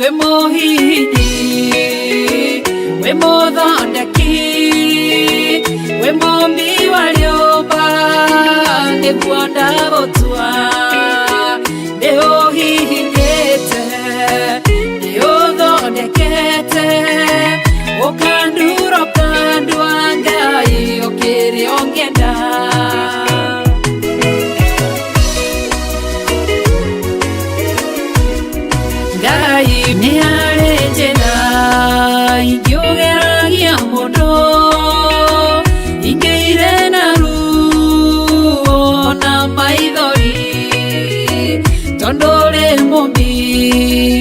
We mũhihinyi, we mũthondeki, we mũmbi wa rĩũmba, nĩguo ndagũtua. Nĩ ũhihinyĩte, nĩ ũthondekete, ũkandura ũkandua Ngai ũkĩrĩa ũngĩenda. Ngai nĩ harĩ njĩra ingĩũgeragia mũndũ ingĩire na ruo na maithori, tondũ ũrĩ mũmbi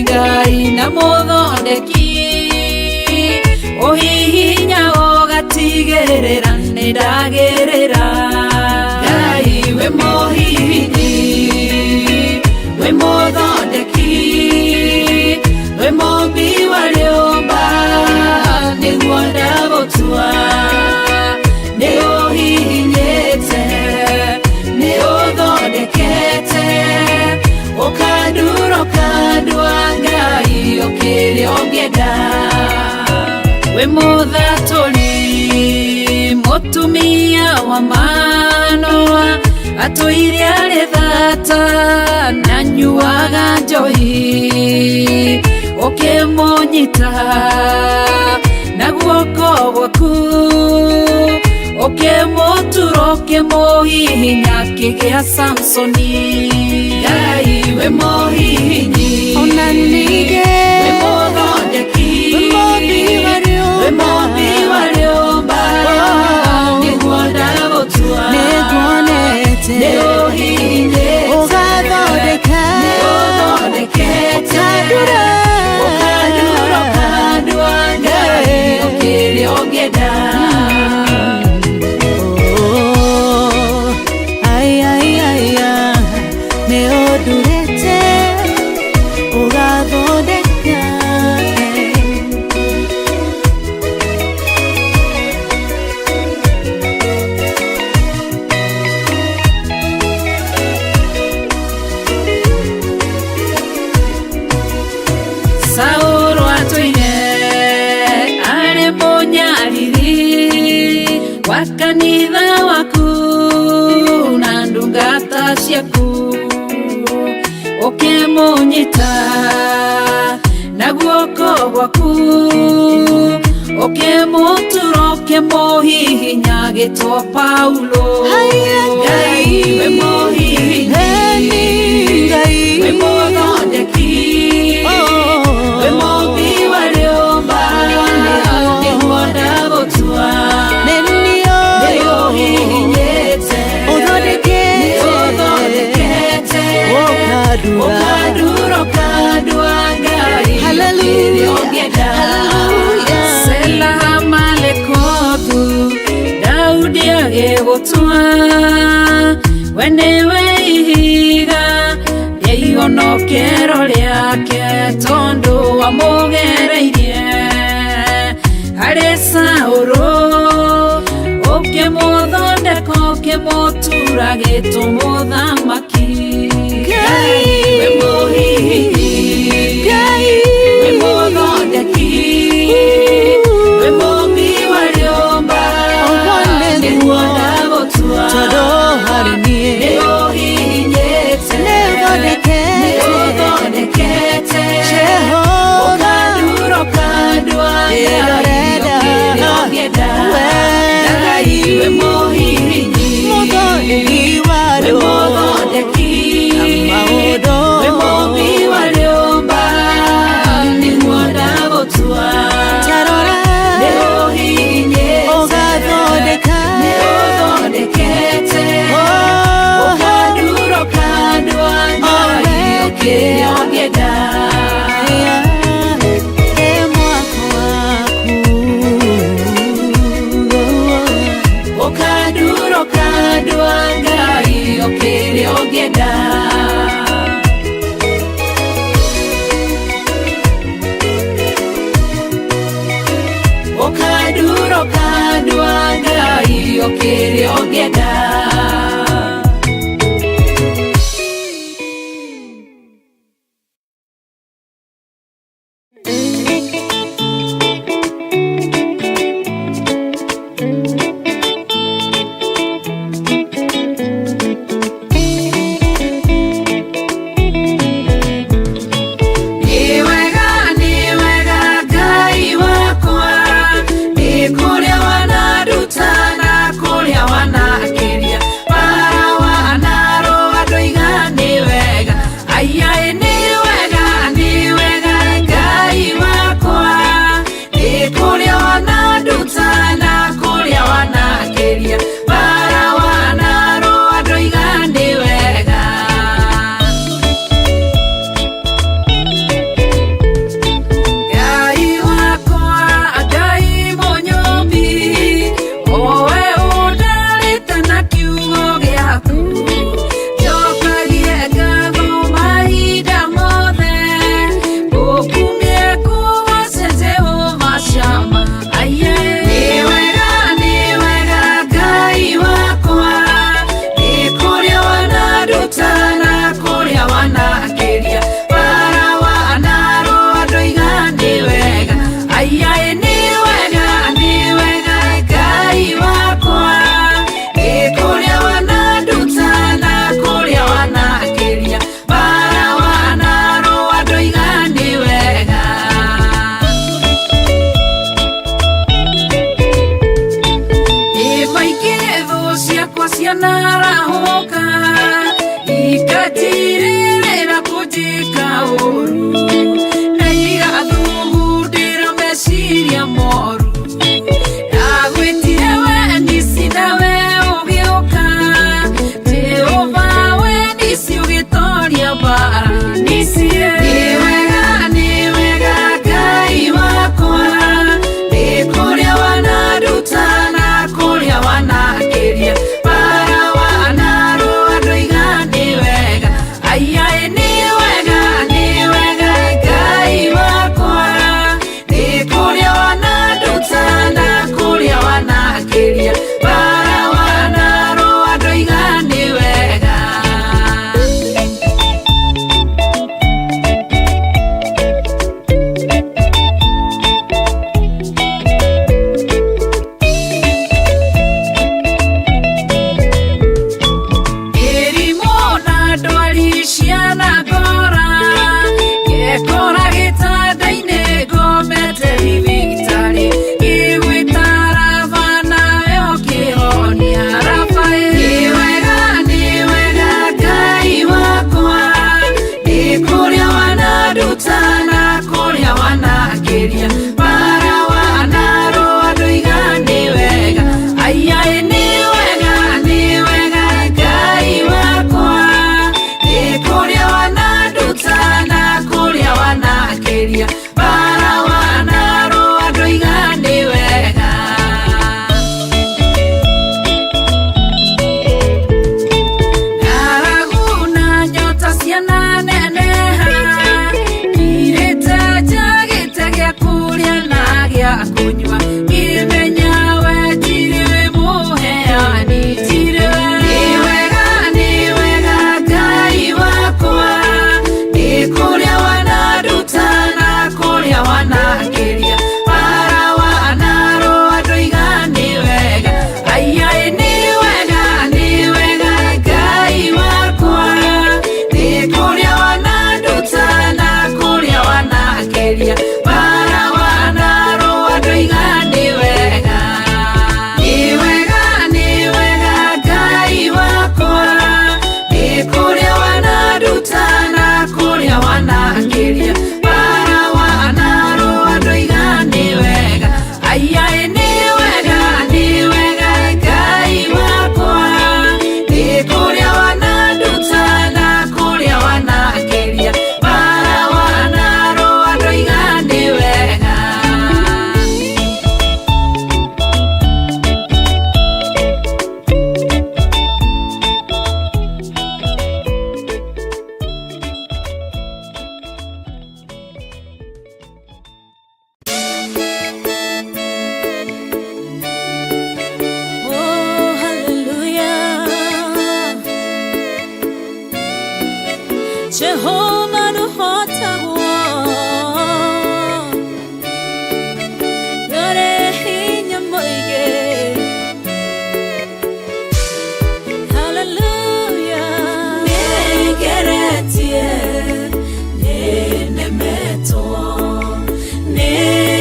Ngai na mũthondeki, ũhihinya ũgatigĩrĩra nĩ ndagĩrĩra. Ngai we mũhihinyi, we mũthondeki, we mũmbi wa rĩũmba, nĩguo ndagũtua. Nĩ ũhihinyĩte, nĩ ũthondekete, ũkandura ũkandua Ngai ũkĩrĩa ũngĩenda. We mũthatũri mũtumia wa Manoa, atũire arĩ thata na nyuaga njohi, ũkĩmũnyita na guoko gwaku, ũkĩmũtura ũkĩmũhihinya akĩgĩa Samsoni. Ngai we mũhihinyi, Ona ningĩ we mũthondeki, we mũmbi wa rĩũmba, we mũmbi wa rĩũmba, nĩguo ndagũtua. Nĩnguonete Nĩ ũhihinyĩte, ũgathondeka, nĩ ũthondekete, ũkandura, ũkandura ũkandua Ngai ũkĩrĩa ũngĩenda. Oh, ai, ai, ai, ah, nĩ ũndurĩte ũgathondeka. Saũlũ atũire arĩ mũnyariri wa kanitha waku na ndungata ciaku, ũkĩmũnyita na guoko gwaku, ũkĩmũtura ũkĩmũhihinya agĩtwo Paulo. Haiya, Ngai we mũhihinyi, Eni Ngai, we mũthondeki, Oh. we mũmbi wa rĩũmba, nĩguo ndagũtua. Nĩ Nĩ niĩ ũhihinyĩte, ũthondekete, nĩ ũthondekete, ũkandura, ũkandura ũkandua Ngai Hallelujah. ũkĩrĩa ũngĩenda. Hallelujah. Sela Malekothu, Daudi agĩgũtua, we nĩwe ihiga rĩa ihonokero rĩake, tondũ wamũgereirie harĩ Saũlũ, ũkĩmũthondeka ũkĩmũtura gĩtũ mũthamaki. Ngai, we mũhihinyi, Ngai, we mũthondeki, we mũmbi wa rĩũmba, Ũguo nĩguo nĩguo, ndagũtua. Tondũ harĩ niĩ Nĩ ũhihinyĩte, nĩ ũthondekete, nĩ ũthondekete, Jehova, ũkandura ũkandua Ngai Ĩrorenda, ũkĩrĩa ũngĩenda. we Ngai we mũhihinyi, mũthondeki wa we rĩũmba, mũthondeki, maũndũ we mũmbi wa rĩũmba, nĩguo ndagũtua. Tarora, Nĩ ũhihinyĩte, ũgathondeka, nĩ ũthondekete, Oh, ũkandura ũkandua Ngai ũkĩrĩa ũngĩenda. Ĩ mwako waku. Ũkandura ũkandua Ngai ũkĩrĩa ũngĩenda. Ũkandura ũkandua Ngai ũkĩrĩa ũngĩenda.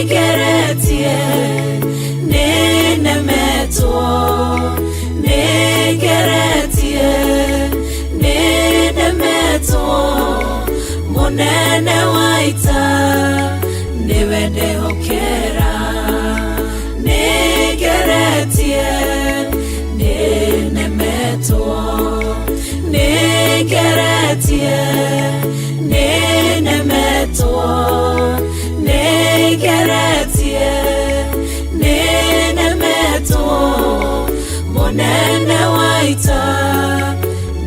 Nĩngeretie, nĩnemetwo. Nĩngeretie, nĩnemetwo. Mũnene wa ita nĩwe ndehokera. Nĩngeretie, nĩnemetwo. Nĩngeretie, nĩnemetwo. Nĩngeretie, nĩnemetwo. Mũnene wa ita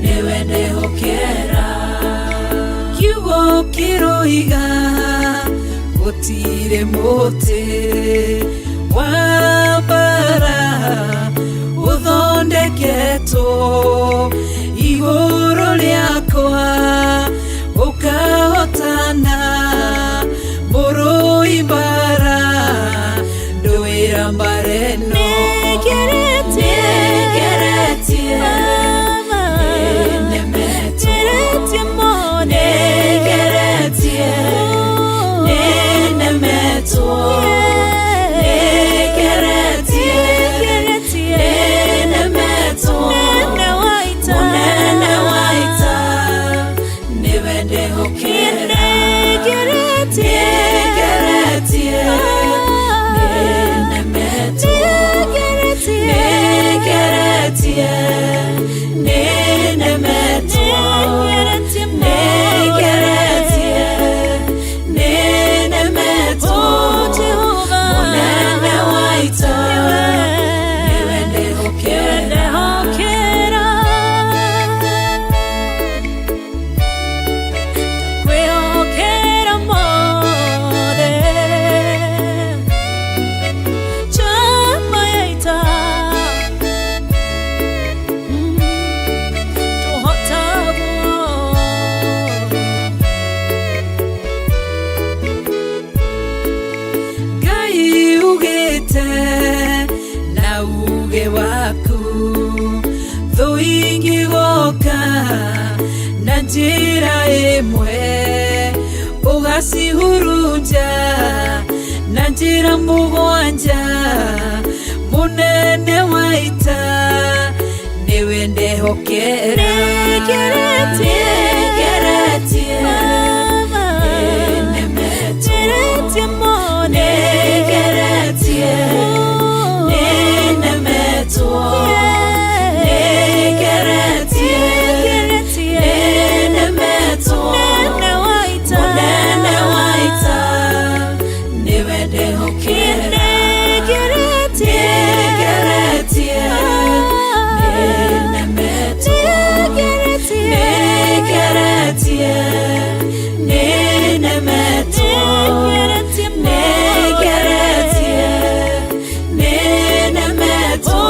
nĩwe ndehokera. Kiugo kĩroiga gũtirĩ mũtĩ wa mbara ũthondeketwo igũrũ rĩakwa ũkahotana. Mũrũi mbara ndũĩra mbara ĩno. Nĩngeretie. Nĩngeretie, Baba. nĩnemetwo. Ngeretie mũno. Nĩngeretie, nĩnemetwo. Nĩngeretie, Ngeretie. nĩnemetwo. Mũnene wa ita. Mũnene wa ita nĩwe ndehokera. Nĩngeretie. Nĩngeretie, nĩnemetwo. Nĩngeretie. Nĩngeretie, nĩnemetwo. Nĩngeretie mũno. Nĩngeretie, nĩnemetwo. Oh, Jehova. Mũnene wa ita nĩwe ndehokera. Ndehokera. Ndakwĩhokera mothe. Njamba ya ita. Tũhotagwo. Ngai ugĩte na uge waku thũ ingĩgoka na njĩra ĩmwe ũgacihurunja na njĩra mũgwanja. Mũnene wa ita nĩwe ndehokera. Nĩngeretie. Nĩngeretie, Baba. nĩnemetwo. Ngeretie mũno. Nĩngeretie, nĩnemetwo. Nĩngeretie, Ngeretie. nĩnemetwo. Mũnene wa ita. Mũnene wa ita nĩwe ndehokera. Nĩngeretie. Nĩngeretie, nĩnemetwo. Nĩngeretie. Nĩngeretie, nĩnemetwo. Nĩngeretie mũno. Nĩngeretie, nĩnemetwo. Oh,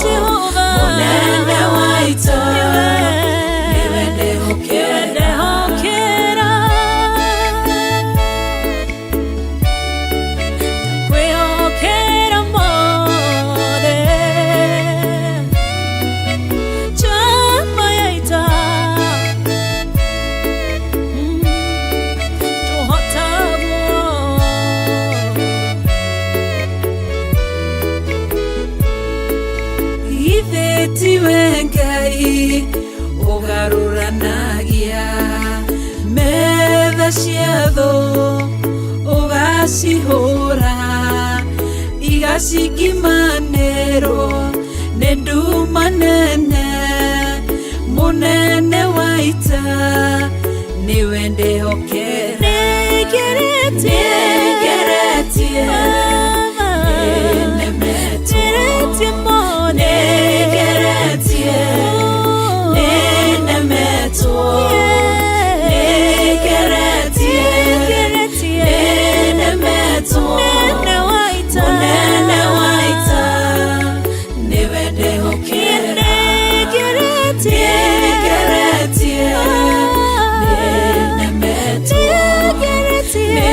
Jehova. Mũnene wa ita nĩwe ndehokera. Ndehokera. Ndakwĩhokera mothe. Njamba ya ita. Tũhotagwo. Githĩ tiwe Ngai ũgarũranagia metha cia thũ ũgacihũra igacingimanĩrwo nĩ nduma nene. Mũnene wa ita nĩwe ndehokera. Nĩngeretie. Nĩngeretie, Baba. nĩnemetwo. Ngeretie mũno. Nĩngeretie, nĩnemetwo. Nĩngeretie, Ngeretie. nĩnemetwo. Mũnene wa ita. Mũnene wa ita nĩwe ndehokera. Nĩngeretie. Nĩngeretie, nĩnemetwo. Nĩngeretie. Nĩngeretie,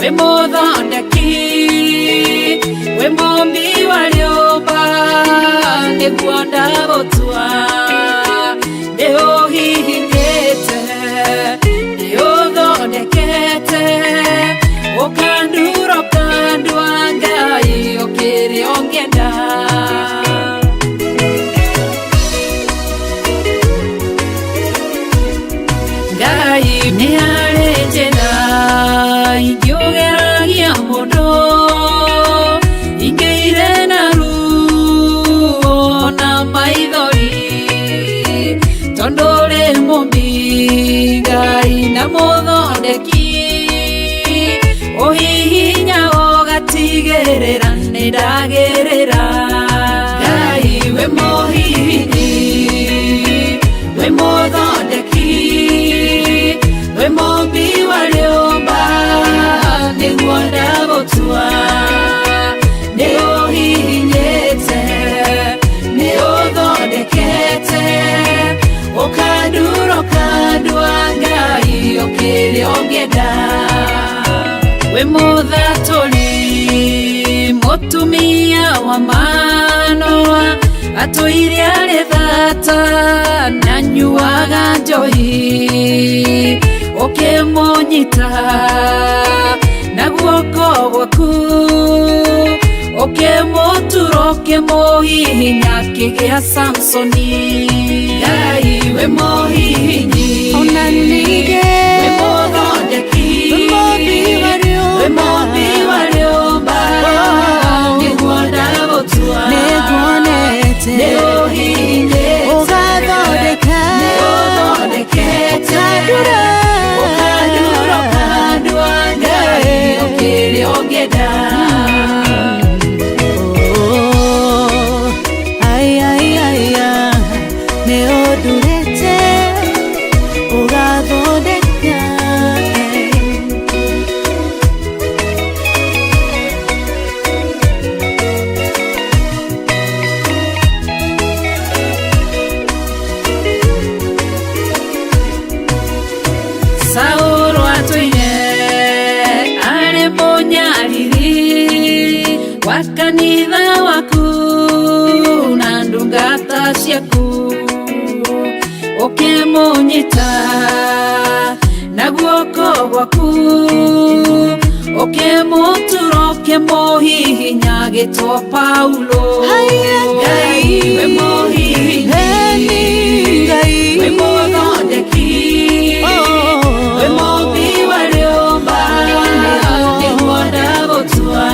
We mũthondeki, we mũmbi wa rĩũmba, nĩguo ndagũtua. Nĩũhihinyĩte, nĩũthondekete, ũkandura ũkandua Ngai ũkĩrĩa ũngĩenda. Ngai nĩ harĩ njĩra ingĩũgeragia mũndũ, ingĩire na ruo na maithori, tondũ ũrĩ mũmbi Ngai na mũthondeki, ũhihinya ũgatigĩrĩra nĩ ndagĩrĩra. Ngai we mũhihinyi, we mũthondeki, we mũmbi wa rĩũmba, nĩguo ndagũtua. Nĩ ũhihinyĩte, nĩ ũthondekete, ũkandura ũkandua Ngai ũkĩrĩa ũngĩenda. We mũthatũri, mũtumia wa Manoa, atũire arĩ thata na nyuaga njohi, ũkĩmũnyita na guoko gwaku, ũkĩmũtura ũkĩmũhihinya akĩgĩa Samsoni. Ngai we mũhihinyi, Ona ningĩ we mũthondeki, we mũmbi wa rĩũmba. We mũmbi wa rĩũmba, nĩguo ndagũtua. Nĩnguonete Nĩũhihinyĩte, ũgathondeka nĩũthondekete, ũkandura ũkandura ũkandua Ngai ũkĩrĩa ũngĩenda. Oh, ai, ai, ai, ah, nĩ ũndurĩte ũgathondeka. Saũlũ atũire arĩ mũnyariri wa kanitha waku na ndungata ciaku, ũkĩmũnyita na guoko gwaku, ũkĩmũtura ũkĩmũhihinya agĩtwo Paulo. Haiya, Ngai we mũhihinyi, Eni Ngai we mũthondeki, Oh. we mũmbi wa rĩũmba, nĩguo ndagũtua.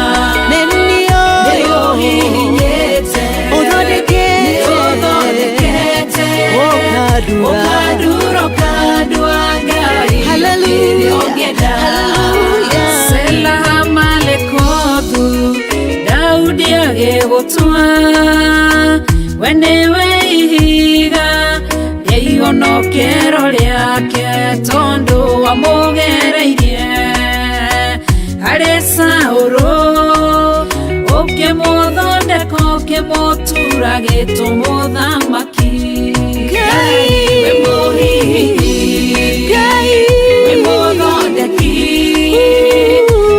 Nĩ niĩ Nĩũhihinyĩte, ũthondekete nĩũthondekete, ũkandura ũkandura ũkandua Ngai Hallelujah. ũkĩrĩa ũngĩenda. Hallelujah. Sela Malekothu, Daudi agĩgũtua, we nĩwe ihiga rĩa ihonokero rĩake, tondũ wamũgereirie harĩ Saũlũ, ũkĩmũthondeka ũkĩmũtura gĩtũmũthamaki. Ngai. We mũhihinyi, Ngai we mũthondeki,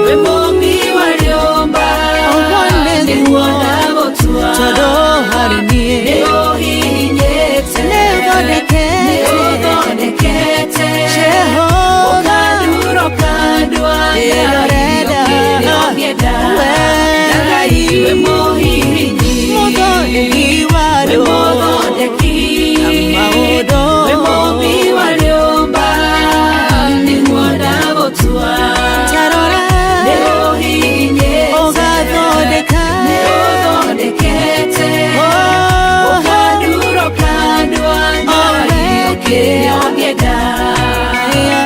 we mũmbi wa rĩũmba, Ũguo nĩguo. nĩguo ndagũtua. Tondũ harĩ niĩ Nĩũhihinyĩte, Nĩũthondekete. nĩũthondekete, Jehova ũkandura ũkandua Ngai Nĩndorenda. ũkĩrĩa ũngĩenda. We. Ngai we mũhihinyi, mũthondeki wa we andũ mũthondeki, maũndũ we mũmbi wa rĩũmba, nĩguo ndagũtua. Tarora Nĩũhihinyĩte, ũgathondeka nĩũthondekete, Oh, ũkandura ũkandua Ngai ũkĩrĩa ũngĩenda. aya,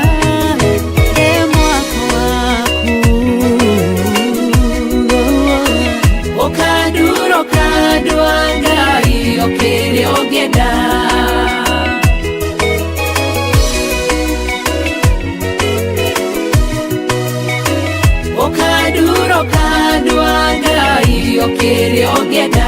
ĩ mwako waku Ũkandura ũkandua Ngai ũkĩrĩa ũngĩenda. Ũkandura ũkandua Ngai ũkĩrĩa ũngĩenda.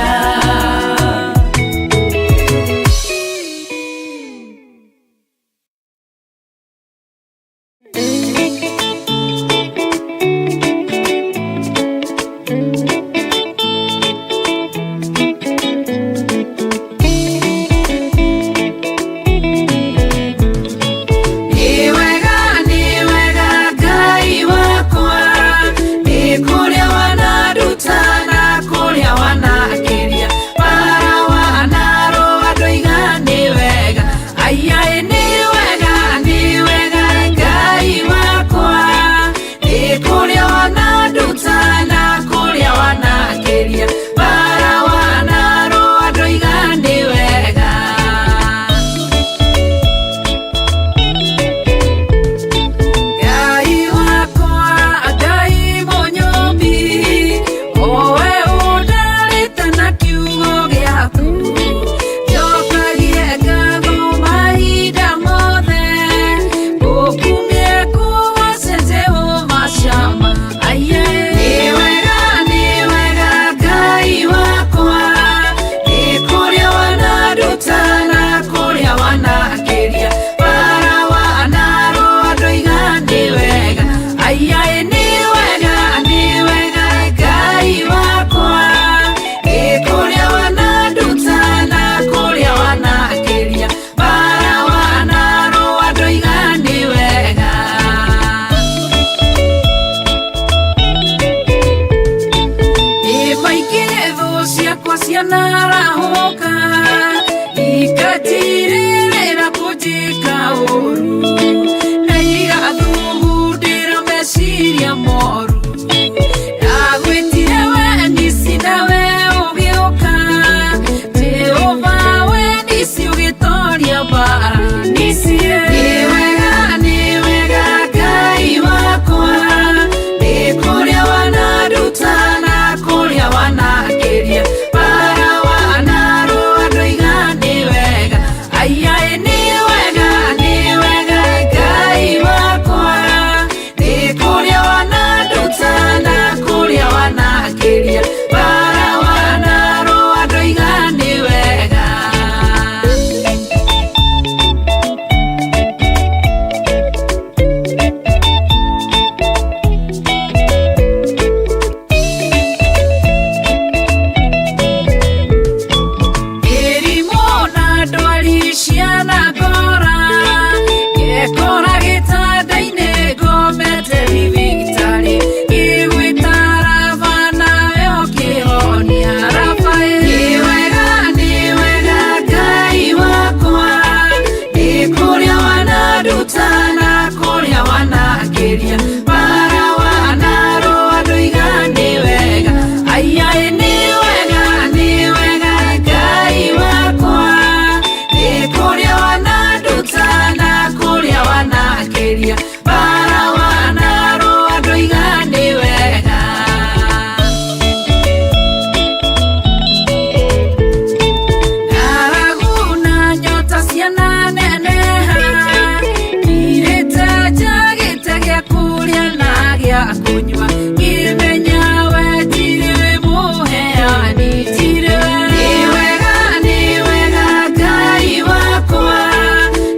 kũnyua ngĩmenya we tirĩ mũheani tirĩ nĩ wega nĩ wega Ngai wakwa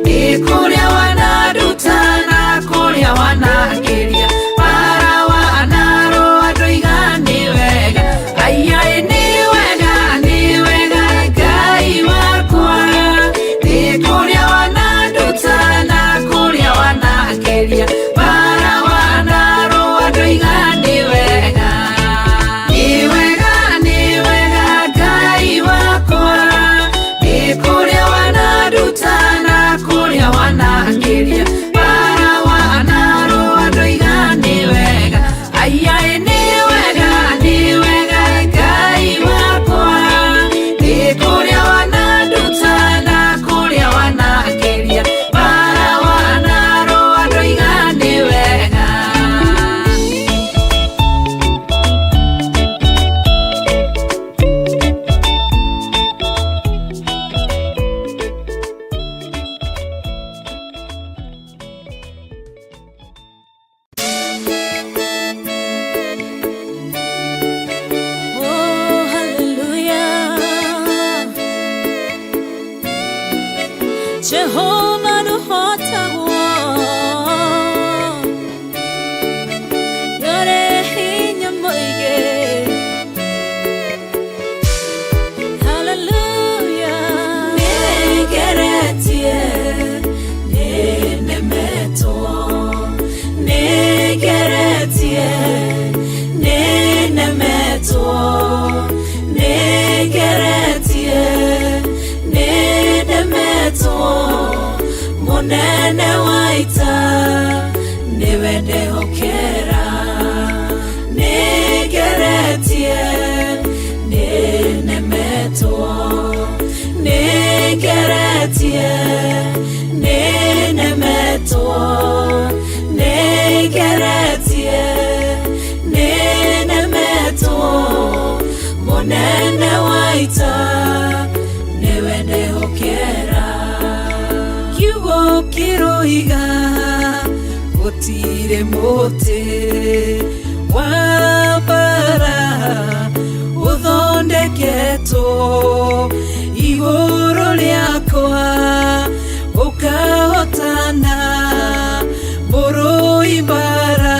nĩ kũrĩa wananduta na kũrĩa wanangĩria bara wanarũa ndoiga nĩ wega aiai nĩ wega nĩ wega Ngai wakwa nĩ kũrĩa wananduta na kũrĩa wanangĩria bara wanarũa ndoiga nĩ wega nĩ wega nĩ wega Ngai wakwa nĩ kũrĩa wananduta na kũrĩa wanangĩria bara wanarũa ndoiga nĩ wega aiai nĩ wega nĩ wega Ngai wakwa nĩ kũrĩa wananduta na kũrĩa wanangĩria bara wanarũa ndoiga nĩ wega. Oh, hallelujah. Jehovah nũhotagwo. Nĩũrĩ hinya mũingĩ. Hallelujah. Nĩngeretie, nĩnemetwo. Nĩngeretie, nĩnemetwo. Nĩngeretie, nĩnemetwo. Mũnene wa ita nĩwe ndehokera. Nĩngeretie, nĩnemetwo. Nĩngeretie, nĩnemetwo. Nĩngeretie, nĩnemetwo. Mũnene wa ita nĩwe ndehokera. Kiugo kĩroiga gũtirĩ mũtĩ wa mbara ũthondeketwo igũrũ rĩakwa ũkahotana mũrũi mbara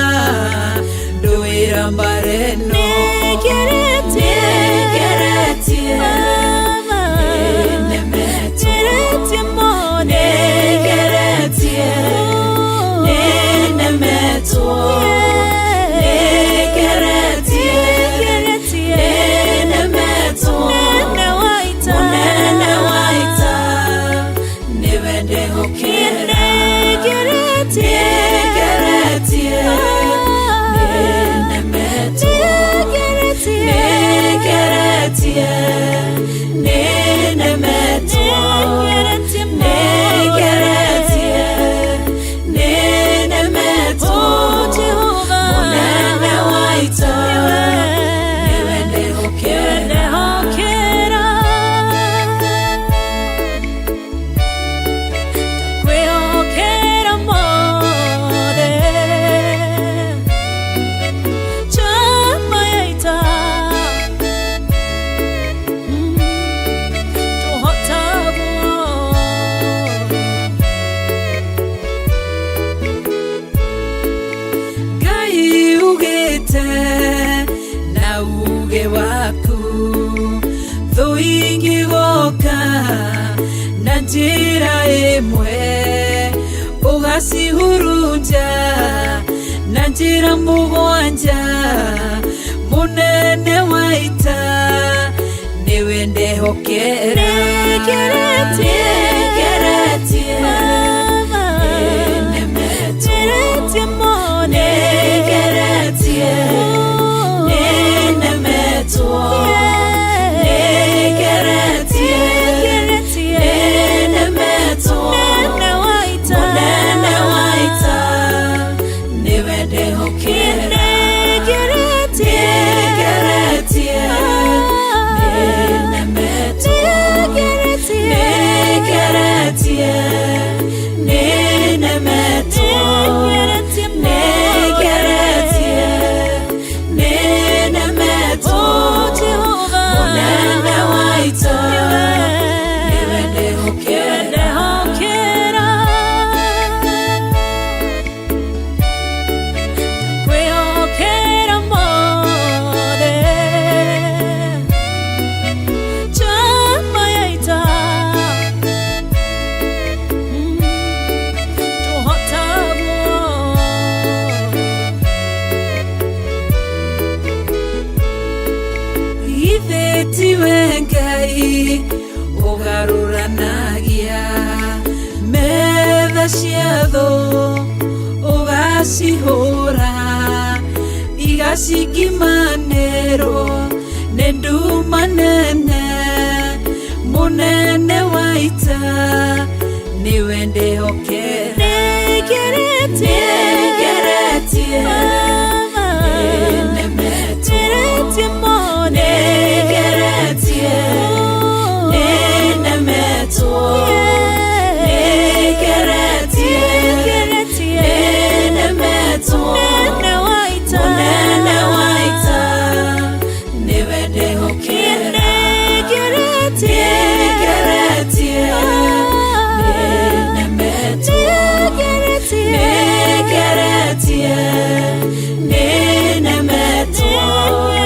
ndũĩra mbara ĩno. Nĩngeretie, Nĩngeretie, Baba. nĩnemetwo. Nĩngeretie mũno. Nĩngeretie, nĩnemetwo. Nĩngeretie, Nĩngeretie, nĩnemetwo. Mũnene wa ita. Mũnene wa ita nĩwe ndehokera. Nĩngeretie, Nĩngeretie, nĩnemetwo. Nĩngeretie, Nĩngeretie, nĩnemetwo. Nĩngeretie mũno. Nĩngeretie, nĩnemetwo. Oh, Jehovah. Mũnene wa ita nĩwe ndehokera. Ndehokera. Ndakwĩhokera mothe. Njamba ya ita. Tũhotagwo. Ngai ugĩte na uge waku thũ ingĩgoka na njĩra ĩmwe ũgacihurunja na njĩra mũgwanja mũnene wa ita nĩwe ndehokera. Nĩngeretie, Nĩngeretie, Baba. nĩnemetwo. Nĩngeretie mũno. Nĩngeretie, nĩnemetwo. Nĩngeretie, Nĩngeretie, nĩnemetwo. Mũnene wa ita. Mũnene wa ita nĩwe ndehokera. Nĩngeretie, Nĩngeretie, nĩnemetwo. Nĩngeretie, Nĩngeretie, nĩnemetwo. Nĩngeretie mũno. Nĩngeretie, Ngai ũgarũranagia metha cia thũ ũgacihũra igacingimanĩrwo nĩ nduma nene mũnene wa ita nĩwe ndĩhokera Nĩngeretie. Nĩngeretie. Baba. Nĩnemetwo. Ngeretie mũno. Nĩngeretie. Nĩnemetwo. Nĩngeretie. Nĩngeretie. Nĩnemetwo. Mũnene wa ita. Mũnene wa ita nĩwe ndĩhokera. Nĩngeretie. Nĩngeretie. Nĩnemetwo. Nĩngeretie. Nĩngeretie. Nĩnemetwo.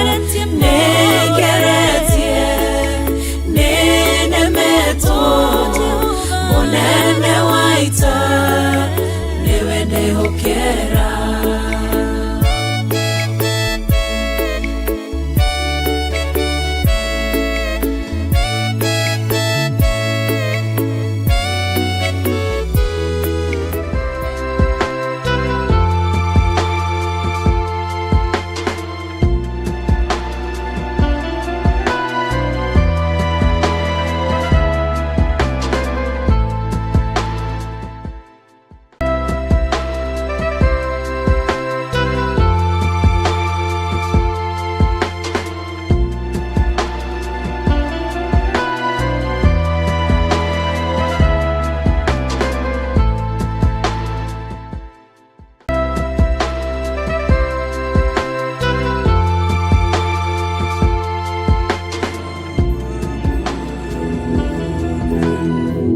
Nĩngeretie. Nĩngeretie. Nĩnemetwo. Mũnene wa ita nĩwe ndĩhokera.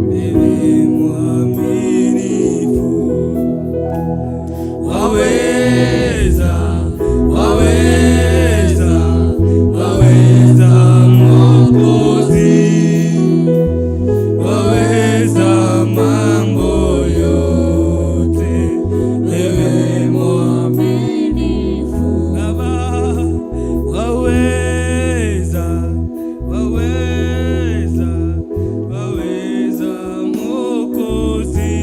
Wewe mwaminifu, waweza, waweza, waweza Mwokozi, waweza mambo yote, wewe mwaminifu Baba, waweza, waweza, waweza Mwokozi,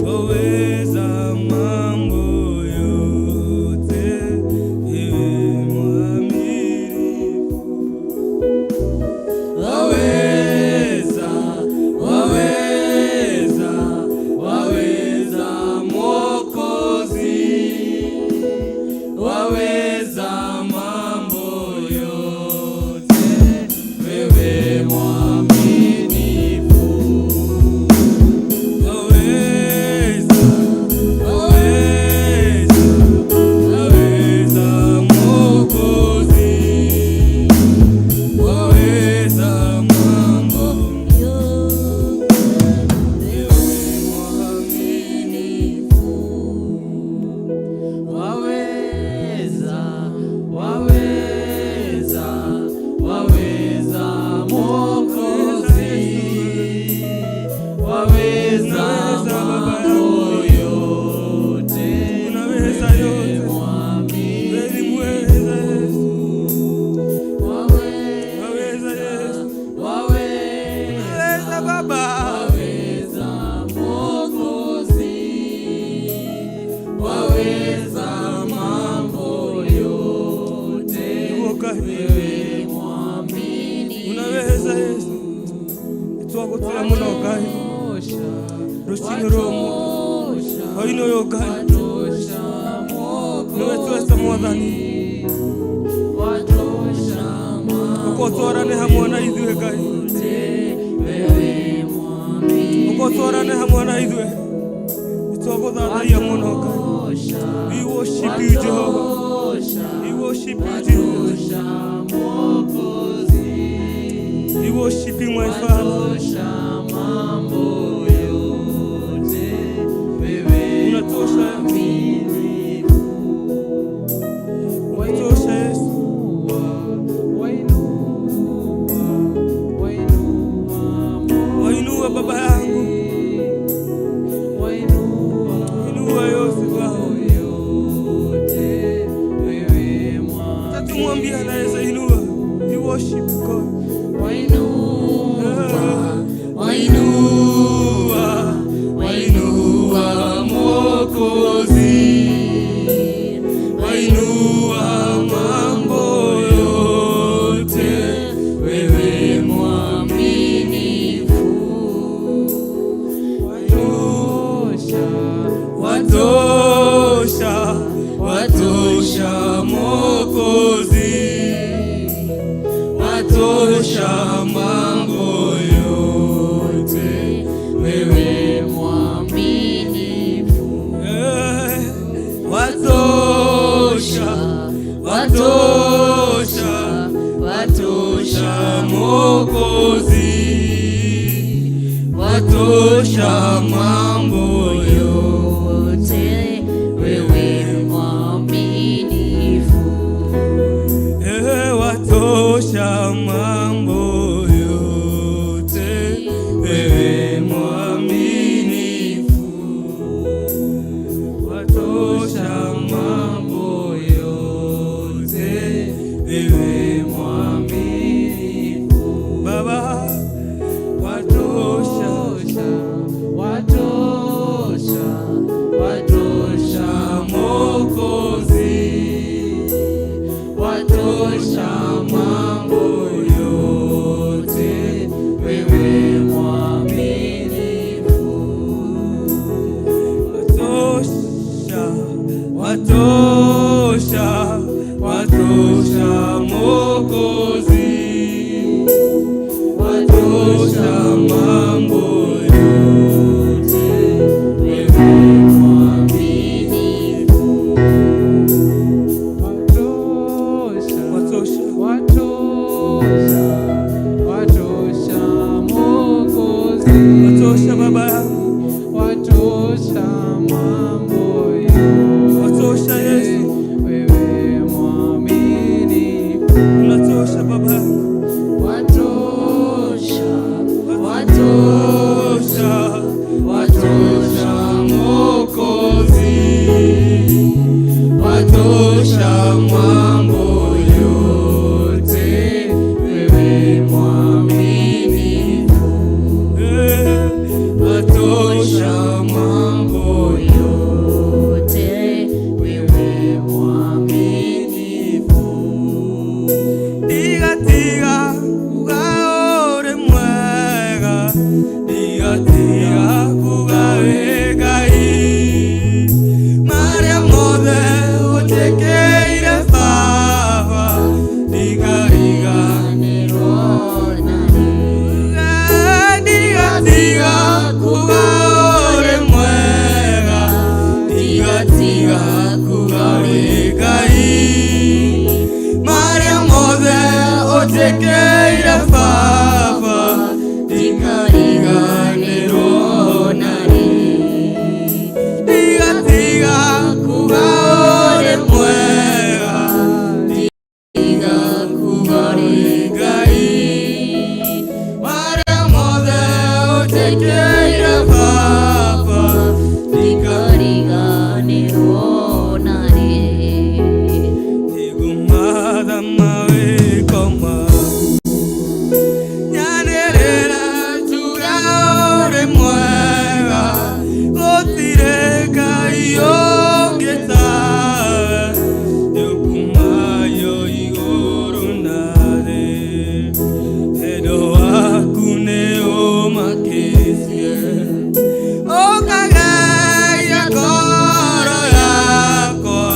waweza mambo yote, wewe mwaminifu. Waweza, waweza, waweza Mwokozi, waweza mambo yote, wewe mwaminifu. Waweza, waweza, waweza Mwokozi, waweza mambo wewe mwaminifu. Waweza, waweza, waweza Mwokozi, waweza mambo yote, Unaweza yote. Wewe ni mweza Yesu. Waweza Yesu. waweza Unaweza Baba. waweza Mwokozi, waweza mambo yote, wewe mwaminifu. Unaweza Yesu. Twagutira muno Ngai. Rucinĩ rũmũ hwaĩ-inĩ ũyũ Ngai nĩwe twesa Mwathani ũka ũtwarane hamwe na ithuĩ Ngai ũka ũtwarane hamwe na ithuĩ nĩtwagũthathaiya mũno Ngai. We worship you, Jehovah. We worship you, Jesus. We worship you, my Father. Unatosha, unatosha Yesu. Wainua baba yangu, inua Yose Baba. Tatumwambia anaweza inua. We worship God. Mwokozi, wainua mambo yote, wewe mwaminifu. Watosha, watosha Mwokozi, watosha mambo yote, wewe mwaminifu. Watosha, watosha, watosha Mwokozi, watosha mambo yote, wewe mwaminifu. Watosha mambo yote, wewe mwaminifu. Watosha mambo yote, wewe mwaminifu. Baba, watosha, Watosha, watosha Mwokozi, watosha mambo yote, wewe mwaminifu. Watosha, watosha, watosha Mwokozi, watosha mambo yote, Wewe mwaminifu. Watosha, Watosha. watosha, watosha Mwokozi, Watosha Baba yangu, watosha mambo yote, Watosha Yesu. wewe mwaminifu. Unatosha Baba yangu, Watosha, watosha, watosha Mwokozi, watosha mambo yote, Wewe mwaminifu, Watosha mambo yote, wewe mwaminifu. Tiga kuga uri mwega, tiga tiga kuga wĩ Ngai, marĩa mothe ũnjĩkĩire Baba, ndigariganĩrwo Tiga tiga kuga uri mwega, tiga tiga kuga wĩ Ngai, marĩa mothe ũnjĩkĩire Baba, ndikariganĩrwo narĩ. Tiga tiga kuga ũrĩ mwega, tiga kuga ũrĩ Ngai, marĩa mothe ũnjĩkĩire Baba, Ndikariganĩrwo narĩ. Nĩngũmatha mawĩko maku, nyanĩrĩre njuge ũrĩ mwega, gũtirĩ Ngai ũngĩ tawe, nĩũkumayo igũrũ na thĩ, wendo waku nĩũmakĩtie, ũkageria ngoro yakwa.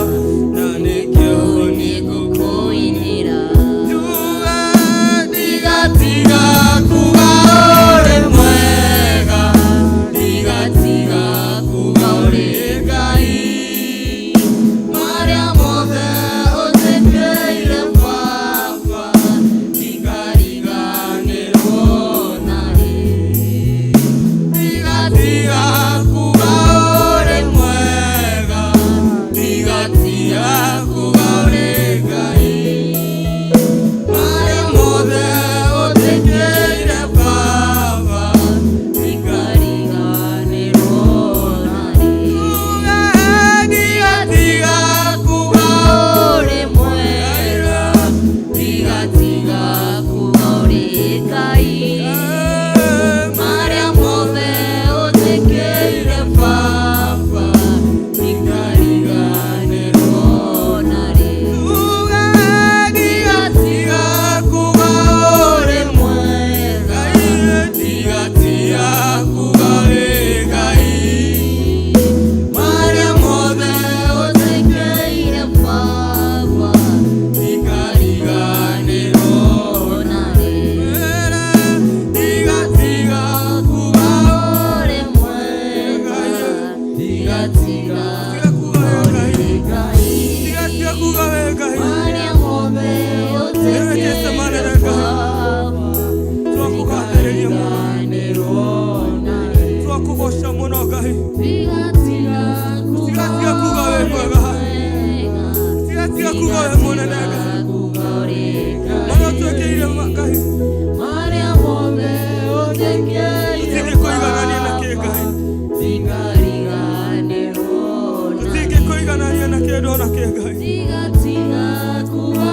Ũtwĩkĩire ona kĩ Ngai. Tiga tiga kuga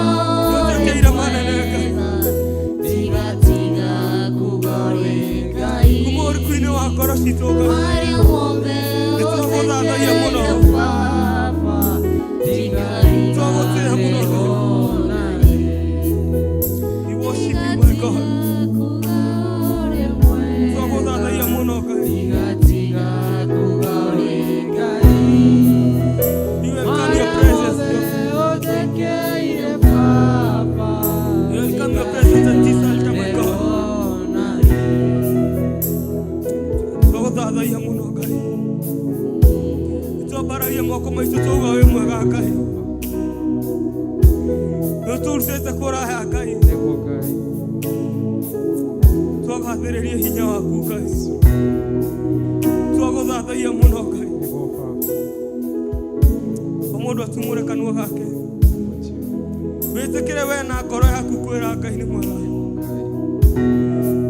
ũrĩ Nĩũtwĩkĩire manene Ngai. mwega. Tiga tiga kuga ũrĩ Ngai. Kuma ũriku-inĩ wa ngoro citũ Ngai. Marĩa mothe Nĩtwagũthathaia mũno. ũtwĩkĩire Baba, Twagũtĩĩa mũno Ngai. We worship you, my God. Twagũthathaia mũno Ngai. We welcome your presence, Lord. We welcome your presence at this altar, my God. Twagũthathaia mũno Ngai. Twambararia moko maitũ twauga wĩ mwega Ngai. Nĩũtũrutĩte kũraya Ngai. Twagathĩrĩria hinya waku Ngai. Twagũthathaia mũno Ngai. O mũndũ atumũre kanua gake. Wĩtĩkĩre we na ngoro yaku kwĩra Ngai nĩ mwega.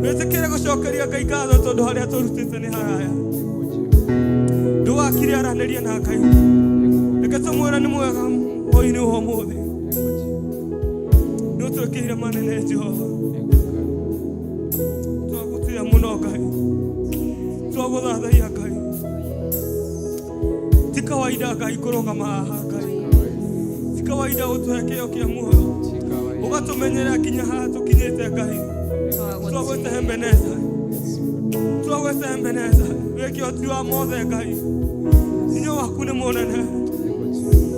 Wĩtĩkĩre gũcokeria Ngai ngatho tondũ harĩa tũrutĩte nĩ haraya. Ndũgakire aranĩria na Ngai. Reke tũmwĩre nĩ mwega hwaĩ-inĩ wa ũmũthĩ. Nĩ ũtwĩkĩire manene Jehova. Twagũtĩĩa mũno Ngai. Twagũthathaia Ngai. Ti kawaida Ngai kũrũgama haha Ngai. Ti kawaida gũtũhe kĩo kĩa muoyo. Ũgatũmenyerera nginya haha tũkinyĩte Ngai. Twagwĩte Ebeneza. Twagwĩte Ebeneza. Wĩ kĩhoti wa mothe Ngai. Hinya waku nĩ mũnene.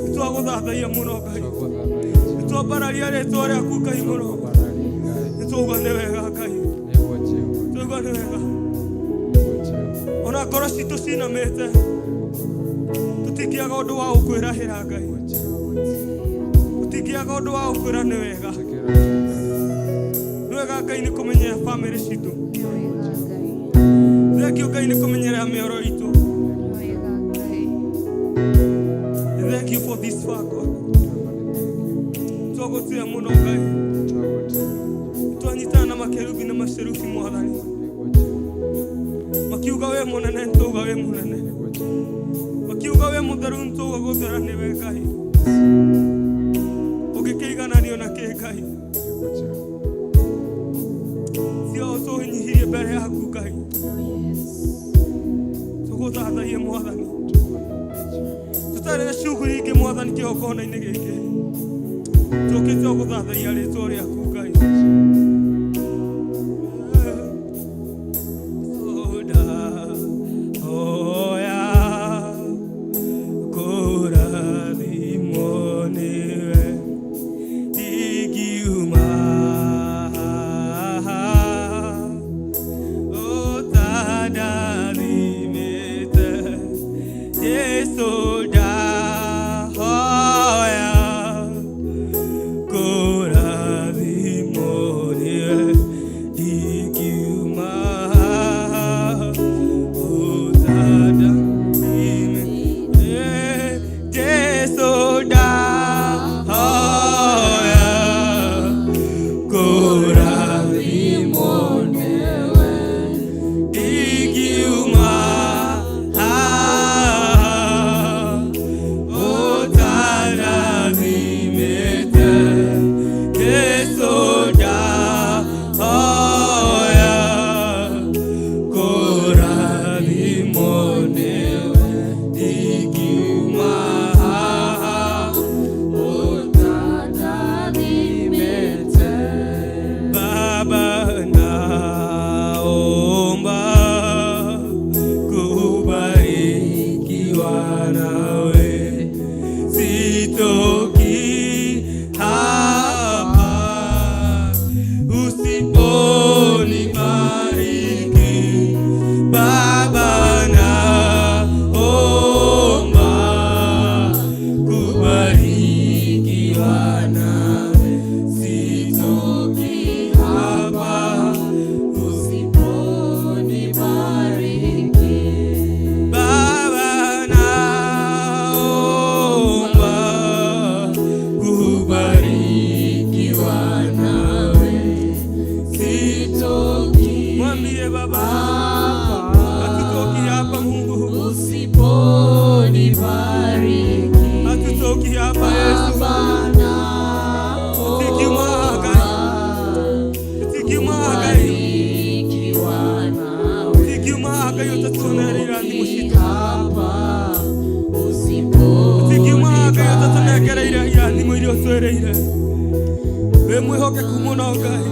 Nĩtwagũthathaia mũno Ngai. Nĩtwambararia rĩtwa rĩaku Ngai mũno. Nĩtwauga nĩ wega Ngai. Twauga nĩ wega. Ona ngoro citũ cinamĩte. Tũtingĩaga ũndũ wa gũkwĩrahĩra Ngai. Tũtingĩaga ũndũ wa gũkwĩra nĩ wega. Nĩ wega Ngai nĩ kũmenyerera bamĩrĩ citũ. Thank you Ngai nĩ kũmenyerera mĩoro itũ. Thank you for this far, God. Twagũtĩĩa mũno Ngai. Twanyitana na makerubi na macerubi Mwathani. Makiuga wĩ mũnene nĩtwauga wĩ mũnene. Makiuga wĩ mũtheru nĩtwauga gũthera nĩwe Ngai. Ũngĩkĩigananio na kĩ Ngai? Cio tũnyihirie mbere yaku Ngai. Tũgũthathaie Mwathani. Tũtarĩ na shughuli ingĩ Mwathani kĩgongona-inĩ gĩkĩ. Tũkĩte o gũthathaia rĩtwa rĩaku Ngai. Ndahoya kũrathimwo nĩwe ingiuma haha ũtandathimĩte Jesũ ndahoya kũrathimwo nĩwe ingiuma haha ũtandathimĩte Jesũ ndahoya kũrathimwo nĩwe ingiuma haha ũtandathimĩte Jesũ ndahoya kũrathimwo nĩwe ingiuma haha Wĩ mwĩhokeku mũno Ngai.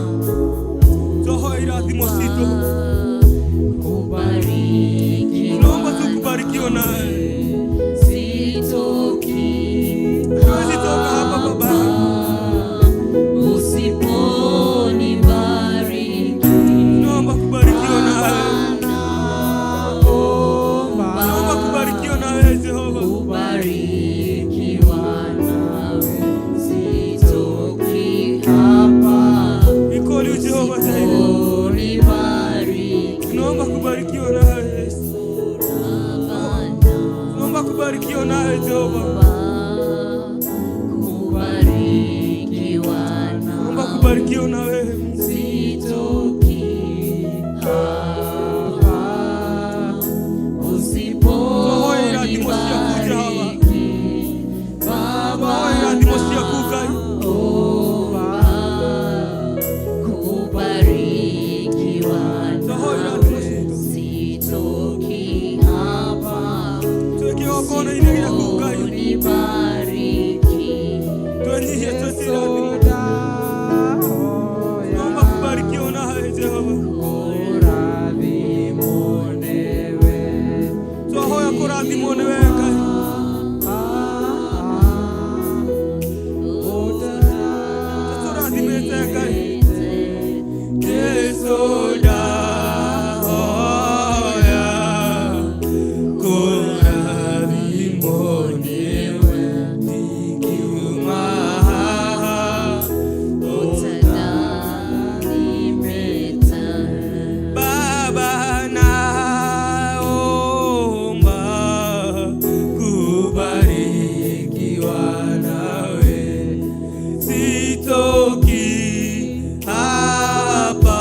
Twahoya irathimo citũ. Kubarikiwa Tunaomba tu kubarikiwa nawe. Sitoki Hatuwezi toka hapa Baba. Usiponibariki. Tunaomba kubarikiwa nawe. Tunaomba kubarikiwa nawe Jehova. Kubarikiwa nawe, sitoki hapa. We call you Jehovah Jireh. Usiponibariki. Tunaomba kubarikiwa nawe Yesu. Tunaomba kubarikiwa nawe Jehova. Kubarikiwa Tunaomba nawe, kubarikiwa na wewe Mungu. sitoki hapa. Twahoya irathimo ciaku Jehova. Usiponibariki Baba, Twahoya irathimo ciaku Ngai. kubarikiwa Twahoya irathimo citũ. sitoki hapa. Twĩ kĩgongona-inĩ gĩaku Ngai. Unibariki. Twenyihie twĩtie irathimo. Tunaomba kubarikiwa nawe Jehova. Twahoya kũrathimwo nĩwe Ngai. Tũrathimĩte Ngai. Jesu ndahoya kũrathimwo nĩwe ndikiuma haha. Utadathimĩte. Baba naomba kubarikiwa nawe, sitoki hapa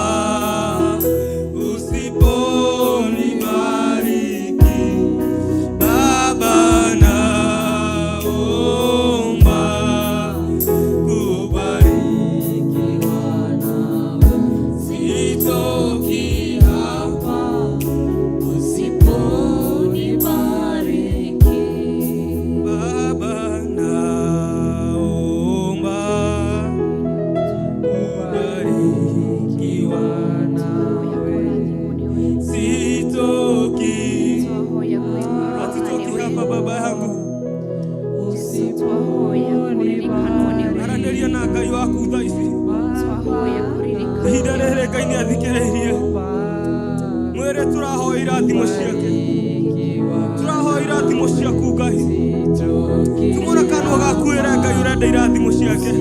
usiponibariki. Baba naomba kubarikiwa nawe, sitoki hapa. Usiponibariki. Baba naomba kubarikiwa nawe, sitoki, hatutoki hapa baba yangu. Aranĩria na Ngai waku thaa ici. Ihinda rĩrĩ Ngai nĩ athikĩrĩirie. Mwĩre tũrahoya irathimo ciake. Tũrahoya irathimo ciaku Ngai. Tumũra kanua gaku wĩre Ngai ũrenda irathimo ciake.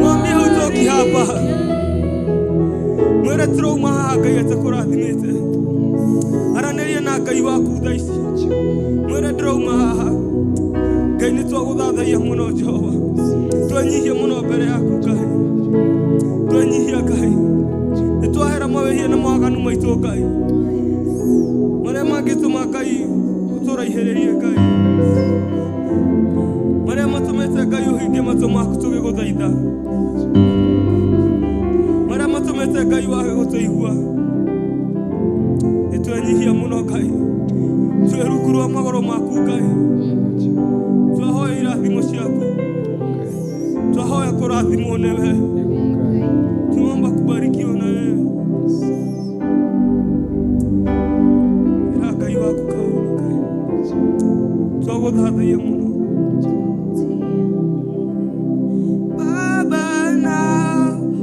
Mwambie hutoki hapa. Mwĩre tũrauma haha Ngai atakũrathimĩte. Aranĩria na Ngai waku thaa ici. Mwĩre ndĩrauma haha. Ngai nĩ twagũthathaiya mũno Jehova. Twenyihia mũno mbere yaku Ngai. Twenyihia Ngai. Nĩ twahera mawĩhia na mawaganu maitũ Ngai. Marĩa mangĩtũma Ngai ũtũraihĩrĩrie Ngai. Marĩa matũmĩte Ngai ũhinge matũ maku tũgĩgũthaitha. Marĩa matũmĩte Ngai wage gũtũigua. Nĩ twenyihia mũno Ngai. Twĩ rungu rwa magũrũ maku Ngai. Twahoya irathimo ciaku. Twahoya kũrathimwo nĩwe. Tunaomba kubarikiwa na wewe. Ĩra Ngai waku kaũndũ Ngai. Twagũthathaiya mũno. Baba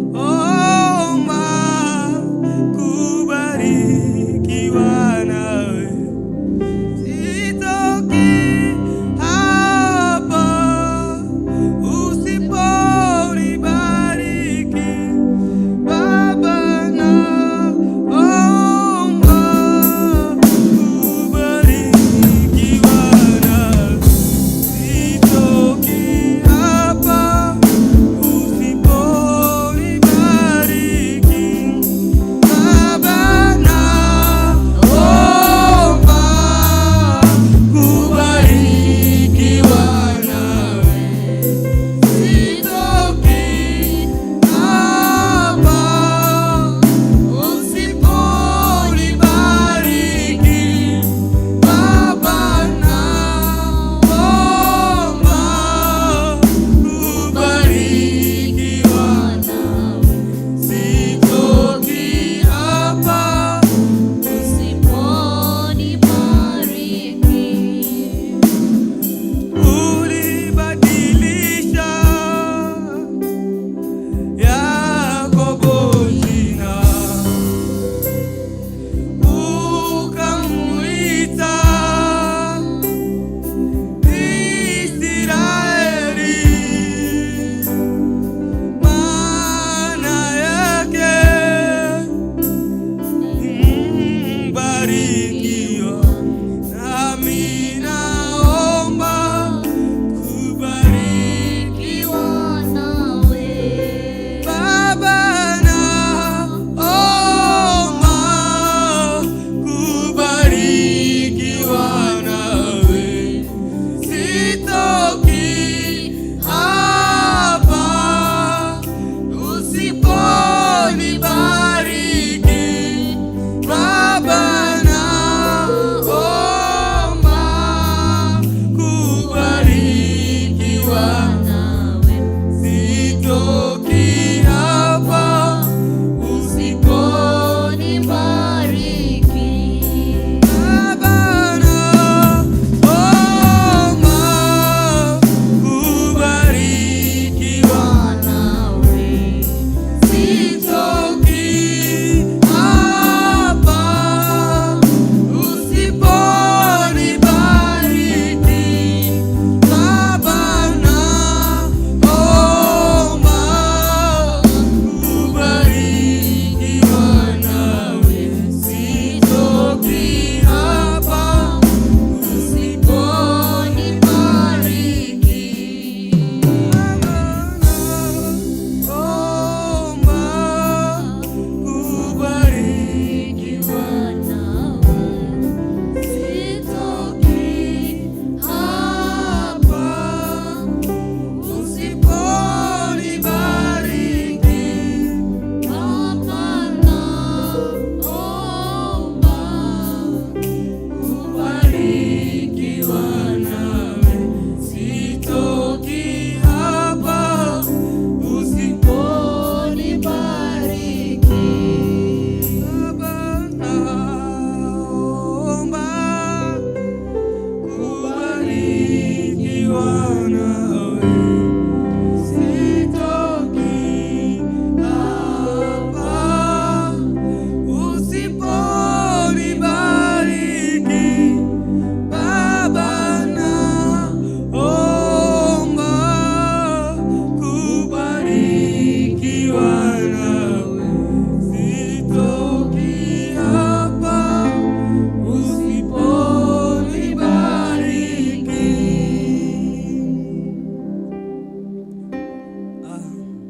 naomba kubarikiwa nawe. Sitoki hapa usiponibariki.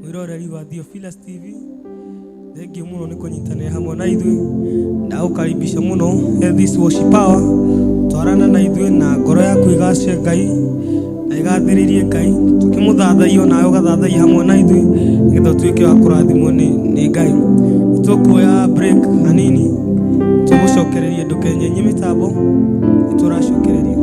Mwĩroreri wa Theophilus TV, thengiũ mũno nĩ kũnyitanĩra hamwe na ithuĩ. Ndagũkaribisha mũno he this worship hour. Twarana na ithuĩ na ngoro yaku ĩgace Ngai na ĩgathĩrĩrie Ngai, tũkĩmũthathaia nawe ũgathathaia hamwe na ithuĩ nĩgetha ũtuĩke wa kũrathimwo nĩ Ngai. Tũkuoya break hanini, tũgũcokereria, ndũkenyenye mĩtambo, nĩ tũracokereria.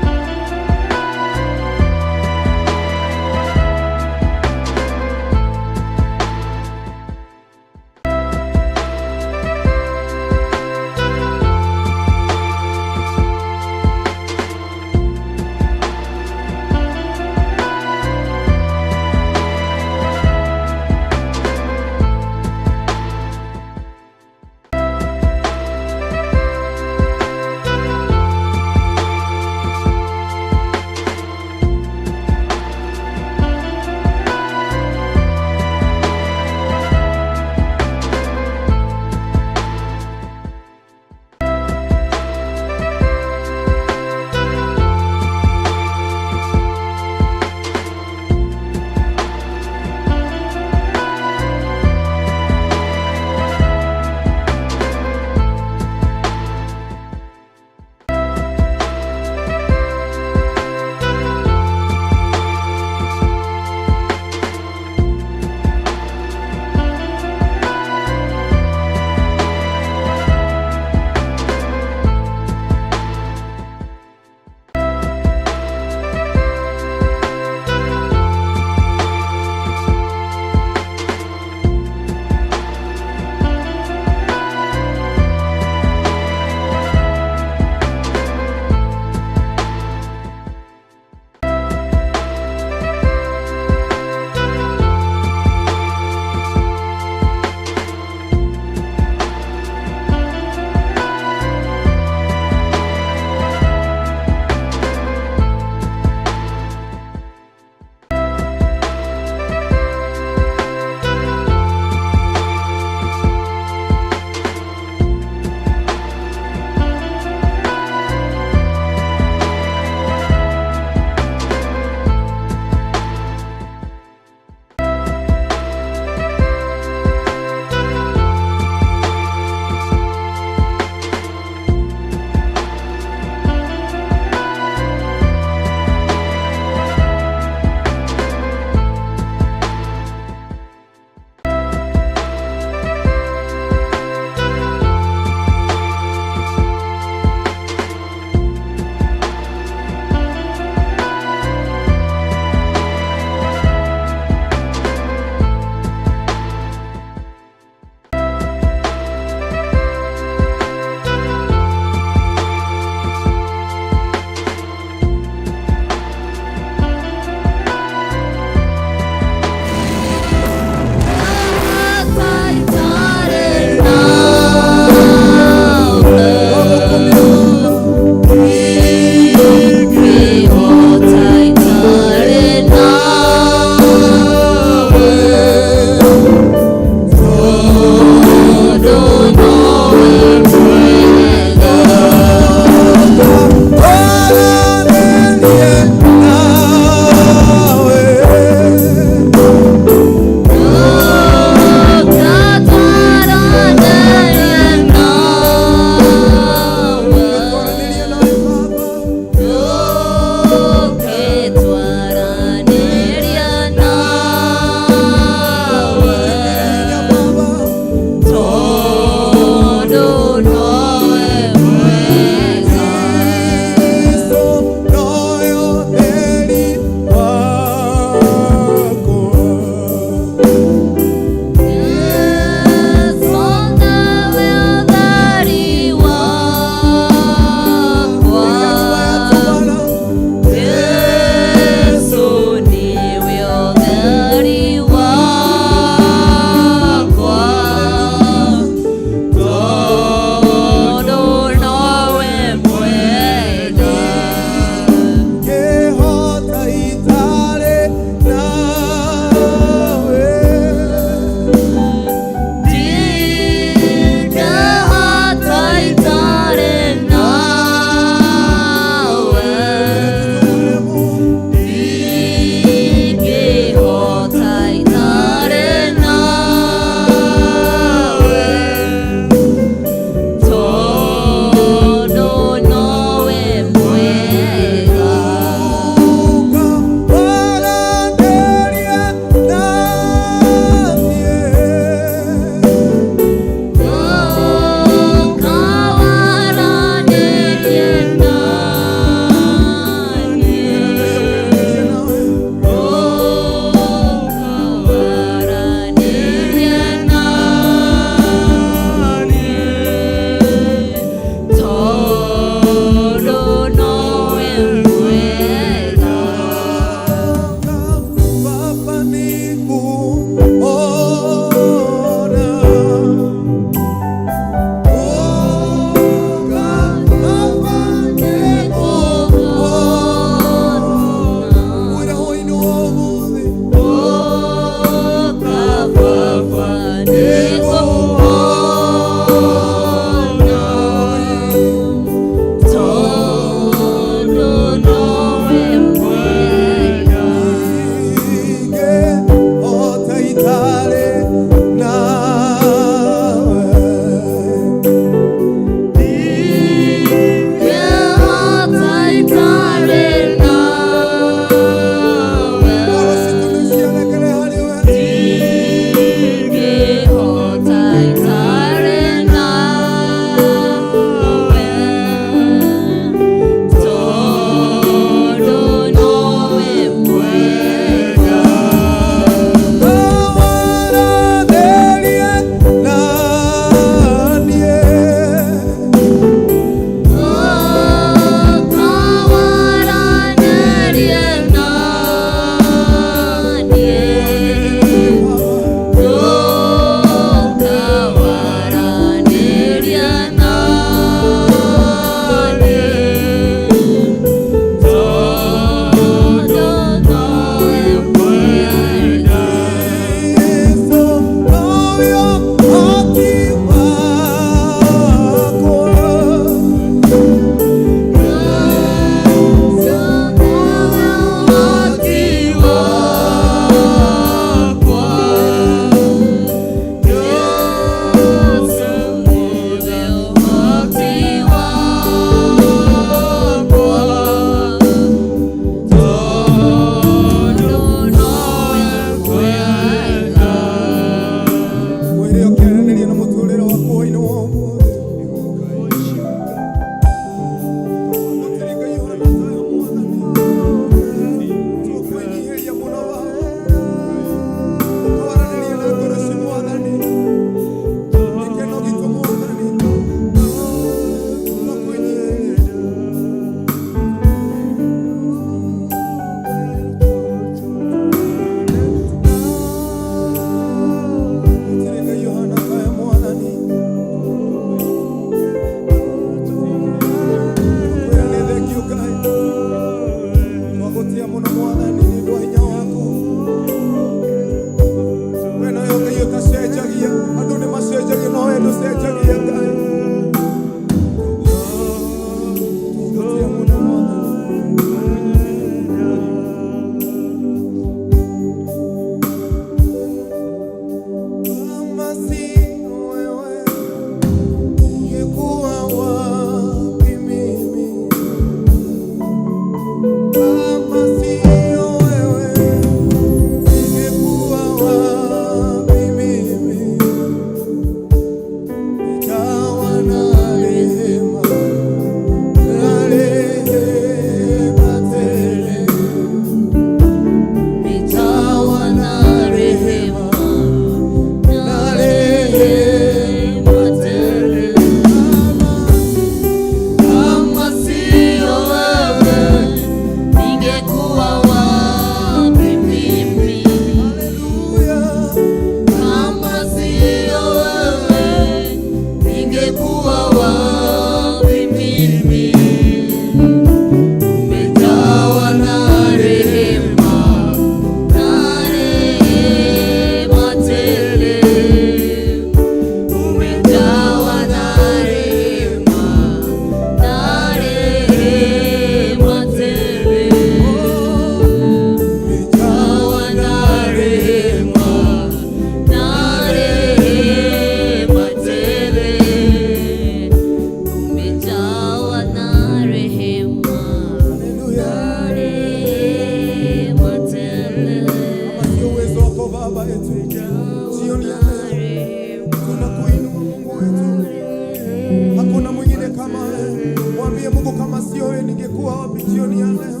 Ningekuwa wapi jioni ya leo?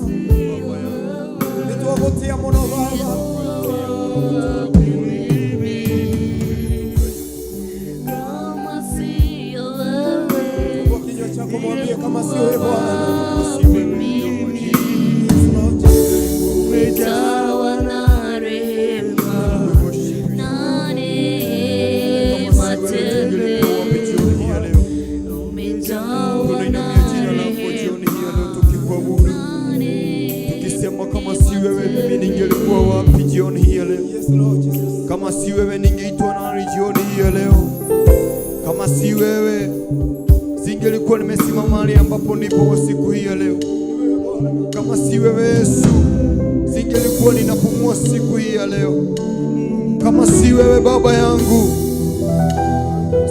Nitwagotia muno Baba. Kama sio wewe, Kwa kinywa chako mwambie kama sio wewe Bwana. mimi Yes, Lord Jesus. umejawa na rehema na neema tele, umejawa na rehema na neema Tukisema kama si wewe mimi ningelikuwa wapi jioni hii ya leo? Yes, Lord Jesus. Kama si wewe ningeitwa nani jioni hii ya leo? Kama si wewe singelikuwa nimesimama mahali ambapo nipo kwa siku hii ya leo. Kama si wewe Yesu, singelikuwa ninapumua siku hii ya leo. Kama si wewe Baba yangu,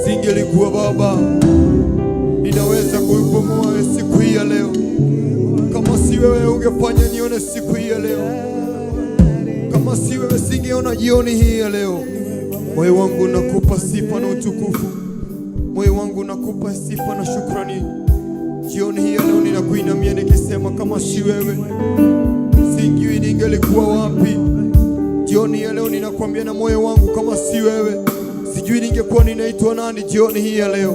singelikuwa Baba ninaweza kuipumua siku hii ya leo. Kama si wewe ungefanya nione siku hii ya leo. Kama si wewe singeona jioni hii ya leo. Moyo wangu nakupa sifa na utukufu. Moyo wangu nakupa sifa na shukrani. Jioni hii ya leo ninakuinamia nikisema kama si wewe sijui ningelikuwa wapi. Jioni ya leo ninakwambia na moyo wangu kama si wewe sijui ningekuwa ninaitwa nani jioni hii ya leo.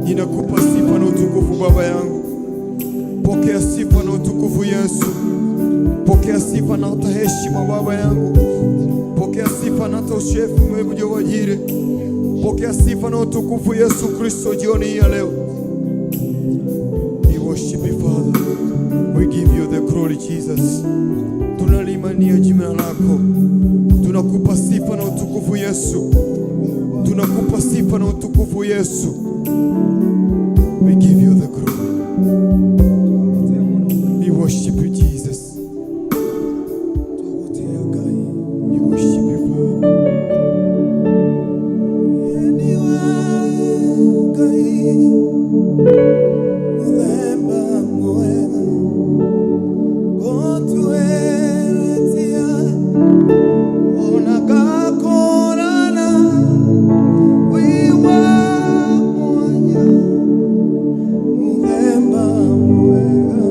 Ninakupa sifa na utukufu Baba yangu. Pokea sifa na utukufu Yesu. Pokea sifa na hata heshima Baba yangu. Pokea sifa na hata ushefu mwevu Jehova Jireh. Pokea sifa na utukufu Yesu Kristo jioni hii ya leo. We worship you Father. We give you the glory Jesus. Tunalimania jina lako. Tunakupa sifa na utukufu Yesu. Tunakupa sifa na utukufu Yesu. We give you the glory. We worship you Jesus. We worship you Father. Anyway, Ngai, muthemba mwega, gũtuĩrĩtie, ona ngakũrana, wĩ wa mwanya, muthemba mwega.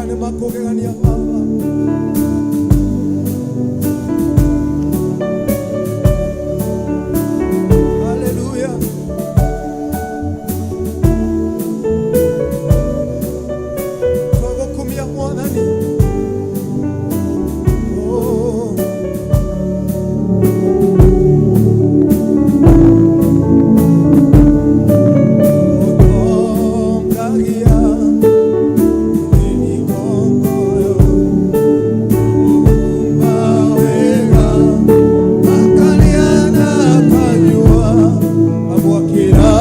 wĩkaga nĩ makũgegania Baba. Haleluya. Twagukumia Mwathani. Oh. Utongagia migongo wega akalia na akanyua amwakĩra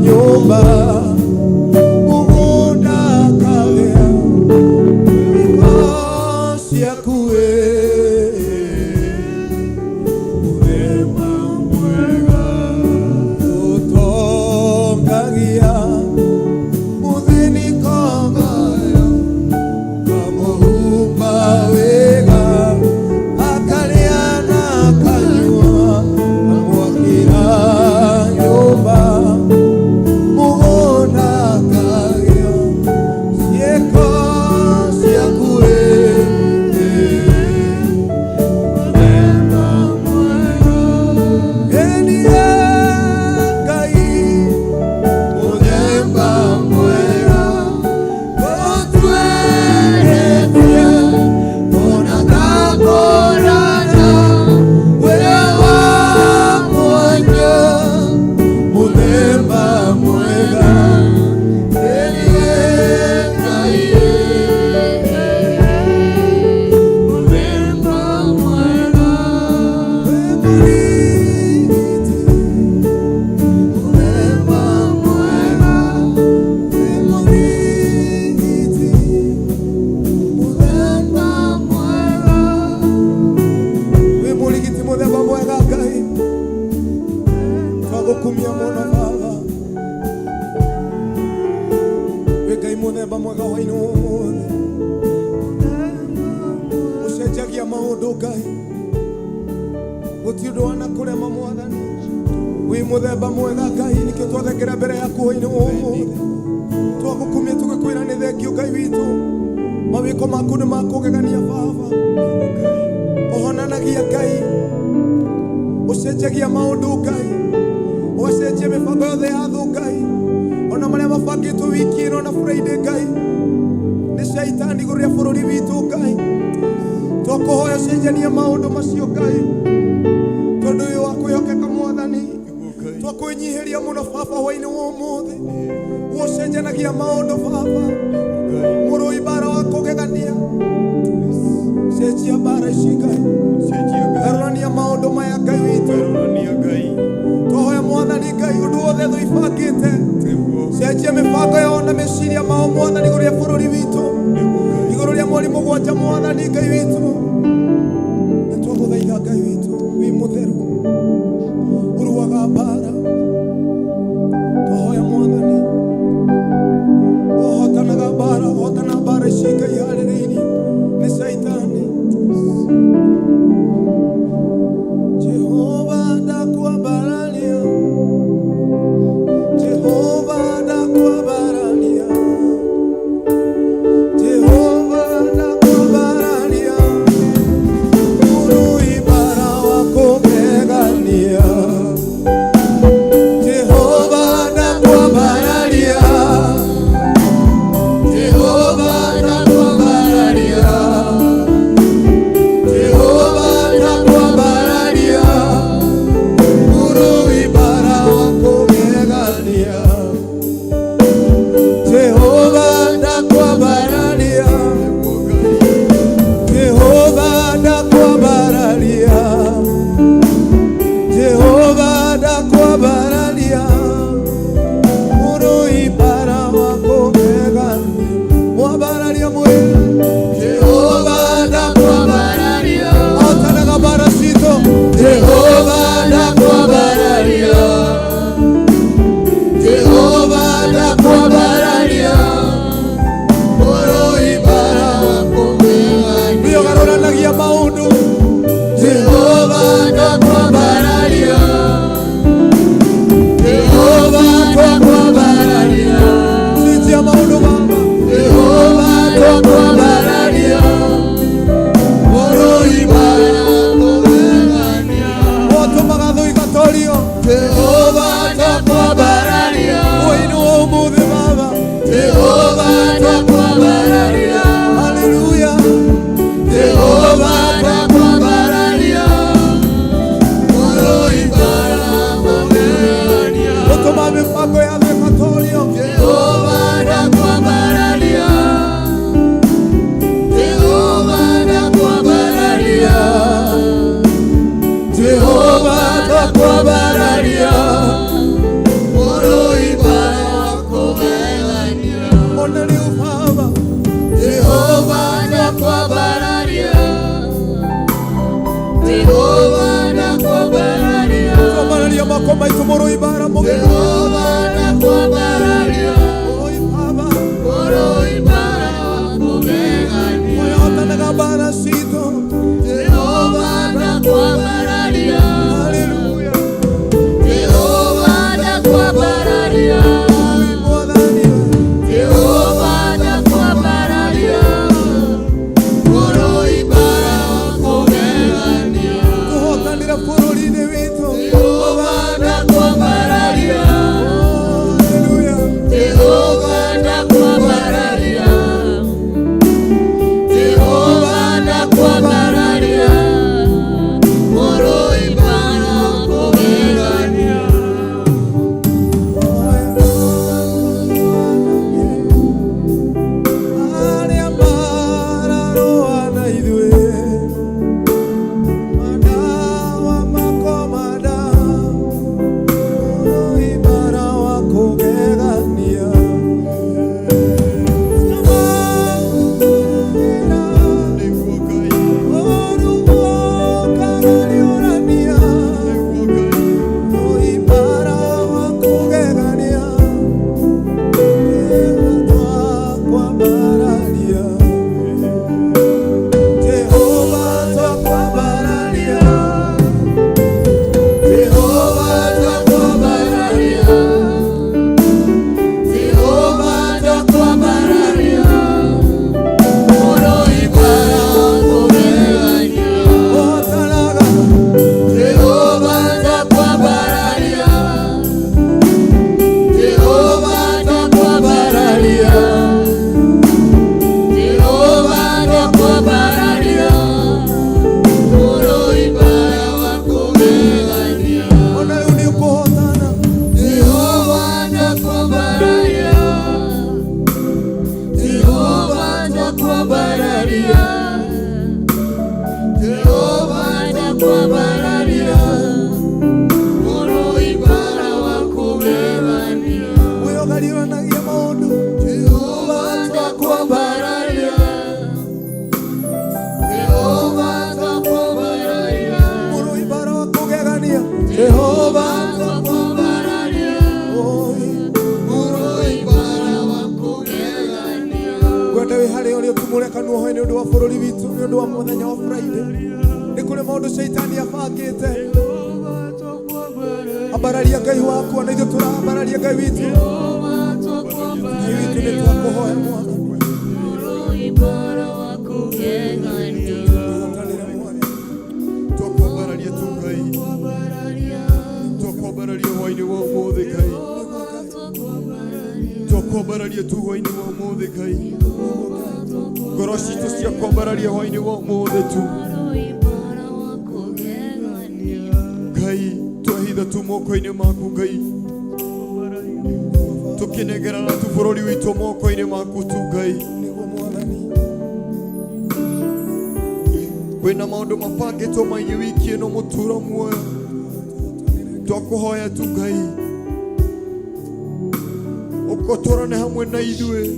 nyũmba mũgũnda akagĩa mĩko ciaku ĩ mũthemba mwega ũtongagia mũthĩni kongoyo kamuhumba wega akalia na akanyua amwakĩra nyũmba mũgũnda akagĩa ciĩko ciaku ĩ mũthemba mwega ĩniĩ Ngai mũthemba mwega ũtweretie ona ngakũrana wĩra wa mwanya mũthemba mwega ĩniĩ Ngai mũthemba mwega wĩ mũrigiti mũthemba mwega wĩ mũrigiti mũthemba mwega wĩ mũrigiti mũthemba mwega Ngai twagũkumia mũno Baba wĩ Ngai mũthemba mwega hwainĩ wa ũmũthĩ ũcenjagia maũndũ Ngai gũtirĩ ũndũ wanakũrema Mwathani wĩ mũthemba mwega Ngai nĩkĩo twathengera mbere yaku hwainĩ wa ũmũthĩ twagũkumia tũgĩkwĩra nĩ thengio Ngai witũ mawĩko maku nĩ makũgegania Baba ũhonanagia Ngai ũcenjagia maũndũ Ngai ũgacenjia mĩbango yothe ya thũ Ngai ona marĩa mabangĩtwo wiki ĩno na Friday Ngai nĩ caitani igũrũ rĩa bũrũri witũ Ngai twakũhoya ũcenjanie maũndũ macio Ngai tondũ wĩ wa kwĩhokeka Mwathani twakwĩnyihĩria mũno Baba hwainĩ wa ũmũthĩ ũcenjanagia maũndũ Baba mũrũi mbara wa kũgegania cenjia mbara ici Ngai garũrania maũndũ maya Ngai witũ twahoya Mwathani Ngai ũndũ wothe thũ ibangĩte cenjia mĩbango yao na meciria mao Mwathani igũrũ rĩa bũrũri witũ igũrũ rĩa mweri mũgwanja Mwathani Ngai witũ nĩ twagũthaitha Ngai witũ wĩ mũtheru ũrũaga mbara twahoya Mwathani ũhotanaga mbara ũhotana mbara ici Ngai harĩrĩirie nĩ caitani Jehova ndakwambararia Jehova ndakwambararia Jehova ndakwambararia mũrũi mbara wa kũgegania Jehova ndakwambararia Jehova ndakwambararia Jehova ndakwambararia mũrũi mbara wa kũgegania Jehova ndakwambararia Jehova ndakwambararia Jehova ndakwambararia mũrũi mbara wa kũgegania mwambararia mwĩrĩ Jehova ndakwambararia otanaga mbara citũ Jehova ndakwambararia Jehova ndakwambararia mũrũi mbara wa kũgegania nĩũgarũranagia maũndũ Jehova ndakwambararia Jehova ndakwambararia cenjia maũndũ Baba Jehova Ogerania moko maitũ mũrũi mbara mũgeni. Jehova ndakwambararia. Oi Baba. Mũrũi mbara wa kũgegania. Ũrĩa mbara citũ. Jehova ndakwambararia. Haleluya. Jehova ndakwambararia. Oi Mwathani. Jehova ndakwambararia. Mũrũi mbara wa kũgegania. Tũhotanĩre bũrũri-inĩ witũ. Jehova ndakwambararia. Haleluya. Jehova ndakwambararia. Jehova ndakwambararia. Mũrũi mbara wa kũgegania. Arĩa mararũa na ithuĩ, madawa makomanda, mũrũi mbara wa kũgegania. Nĩguo Ngai, Ũrũũkariũrania, nĩguo Ngai. mũrũi mbara wa kũgegania. Jehova twakwambararia. Jehova ndakwambararia. Jehova ndakwambararia. Mũrũi mbara wa kũgegania. Otalaga Jehova ndakwambararia. Jehova ndakwambararia. Jehova ndakwambararia. Mũrũi mbara wa kũgegania. ona rĩu nĩ ũkũhotana. Jehova ndakwambararia. Jehova ndakwambararia. Jehova ndakwambararia. Mũrũi mbara wa kũgegania. Wĩyũgariũranagia maũndũ. Jehova ndakwambararia. Jehova ndakwambararia. Mũrũi mbara wa kũgegania. Jehova ndakwambararia. Oi. Mũrũi mbara wa kũgegania. Ngwenda wĩ harĩa ũrĩ ũtumũre kanua hoe nĩ ũndũ wa bũrũri witũ, nĩ ũndũ wa mũthenya wa Friday. Nĩ kũrĩ maũndũ caitani abangĩte. Ambararia Ngai waku, ona ithuĩ tũrambararia Ngai witũ. Ngai witũ nĩ twakũhoya Mwathani. Mũrũi mbara wa kũgegania. Tũhotanĩre Mwathani. Twakwambararia tu Ngai, twakwambararia hwainĩ wa ũmũthĩ Ngai, twakwambararia tu hwainĩ wa ũmũthĩ Ngai, ngoro citũ ciakwambararia hwainĩ wa ũmũthĩ tu Mũrũi mbara wa kũgegania. Ngai, twahitha tu moko-inĩ maku Ngai, tũkĩnengerana tu bũrũri witũ moko-inĩ maku tu Ngai. Nĩguo Mwathani. Kwĩna maũndũ mabangĩtwo maingĩ wiki ĩno mũtũra muoyo, twakũhoya tu Ngai ũkotwarane hamwe na ithuĩ,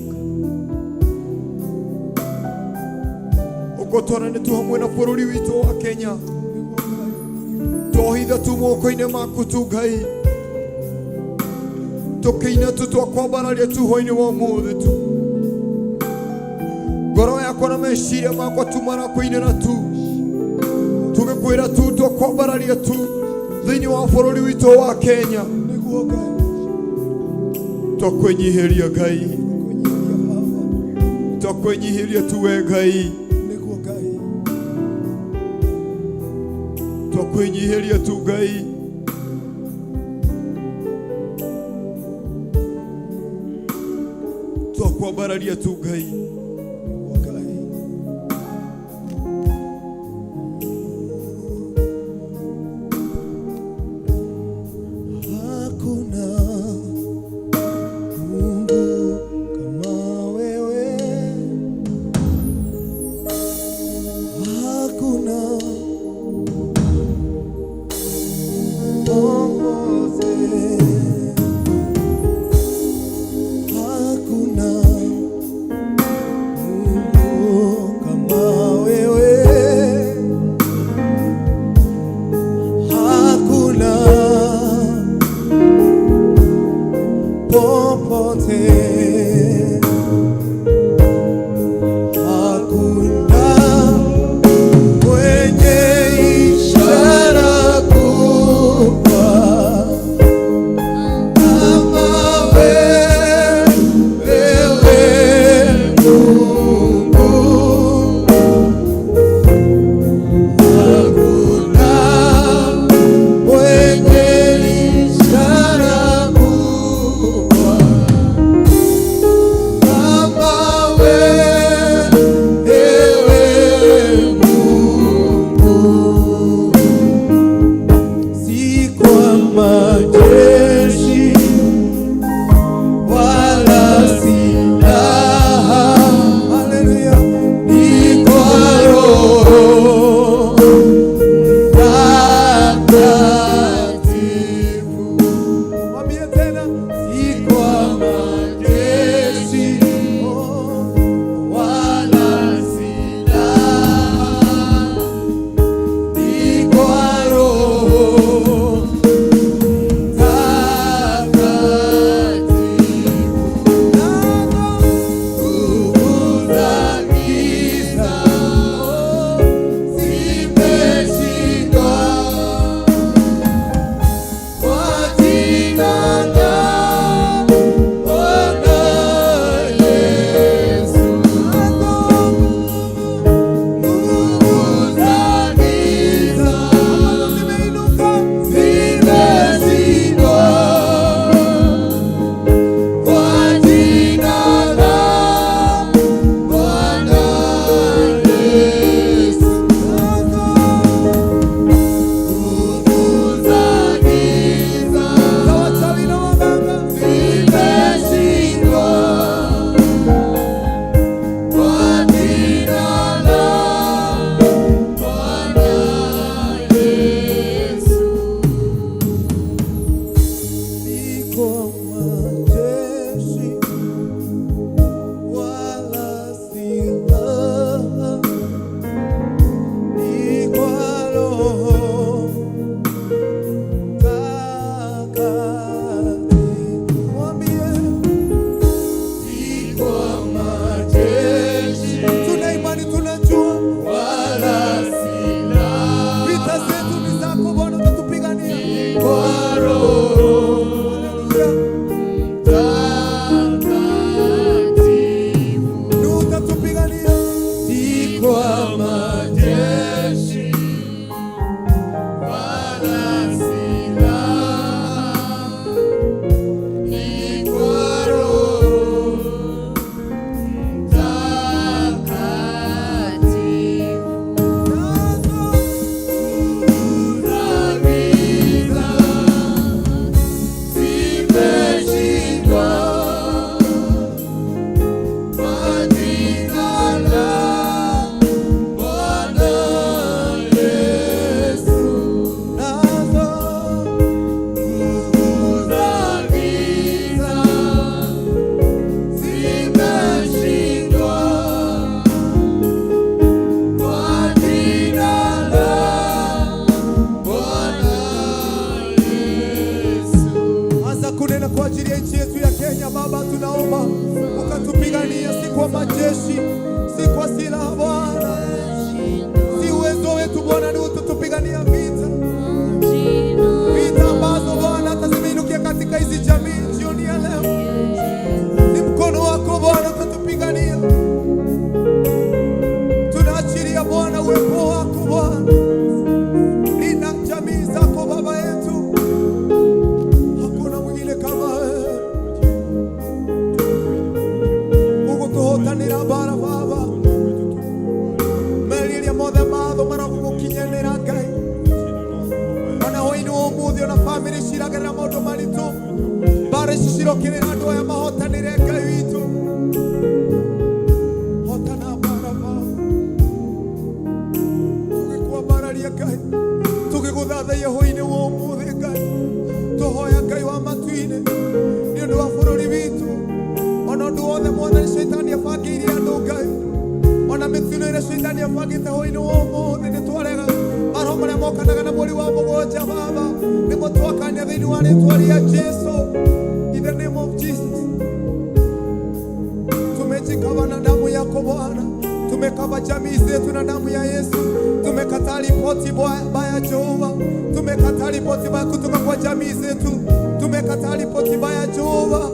ũkotwarane tu hamwe na bũrũri witũ wa Kenya, twohitha tu moko-inĩ maku tu Ngai, tũkĩina tu twakwambararia tu hwainĩ wa ũmũthĩ tu, ngoro yakwa na meciria makwa tu marakũinĩra tu, tũgĩkwĩra tu twakwambararia tu thĩinĩ wa bũrũri witũ wa Kenya, Nĩguo Ngai. twakwĩnyihĩria Ngai, Kũnyihia Baba. twakwĩnyihĩria tu we Ngai, Nĩguo Ngai. twakwĩnyihĩria tu Ngai. Twakwambararia tu Ngai. Nĩguo Ngai. Hakuna Mungu kama wewe, hakuna popote, hakuna kwa majeshi wala silaha, ni kwa Roho Mtakatifu. Nguvu za giza zimeshindwa kwa jina la Bwana Yesu. Nazo Nguvu za giza zimeshindwa kwa jina la Bwana Yesu. Anza kunena kwa ajili ya nchi yetu ya Kenya. Baba, tunaomba ukatupigania, si kwa majeshi, si kwa silaha Bwana, si uwezo wetu Bwana, ni ututupigania vita, vita ambazo Bwana hata zimeinukia katika hizi jamii jioni ya leo. Ni mkono wako Bwana utatupigania. Tunaachilia Bwana uwepo wako Bwana, linda jamii zako Baba yetu, hakuna mwingine kama wewe. Ugutuhotanira mbara Baba, meriria mothe matho maragũgũkinyanĩra Ngai, ona hwainĩ wa ũmũthĩ ona bamĩrĩ ciragerera maũndũ maritũ, mbara ici cirokĩrĩra andũ aya mahotanĩre Ngai witũ, hotana mbara Baba, tũgĩkwambararia Ngai, tũgĩgũthathaiya hwainĩ wa ũmũthĩ Ngai, tũhoya Ngai wa matu-inĩ nĩ ũndũ wa bũrũri witũ, ona ũndũ wothe Mwathani caitani abangĩire andũ Ngai, ona mĩtino ĩrĩa caitani abangĩte hwainĩ wa ũmũthĩ nĩ twarega maroho marĩa mokanaga na mweri wa mũgwanja Baba, nĩmo twakania thĩinĩ wa rĩtwa rĩa Jesu, in the name of Jesus. Tumejikava na damu yako Bwana, tumekava jamii zetu na damu ya Yesu. Tumekataa ripoti baya Jehova, tumekataa ripoti baya kutoka kwa jamii zetu, tumekataa ripoti baya Jehova.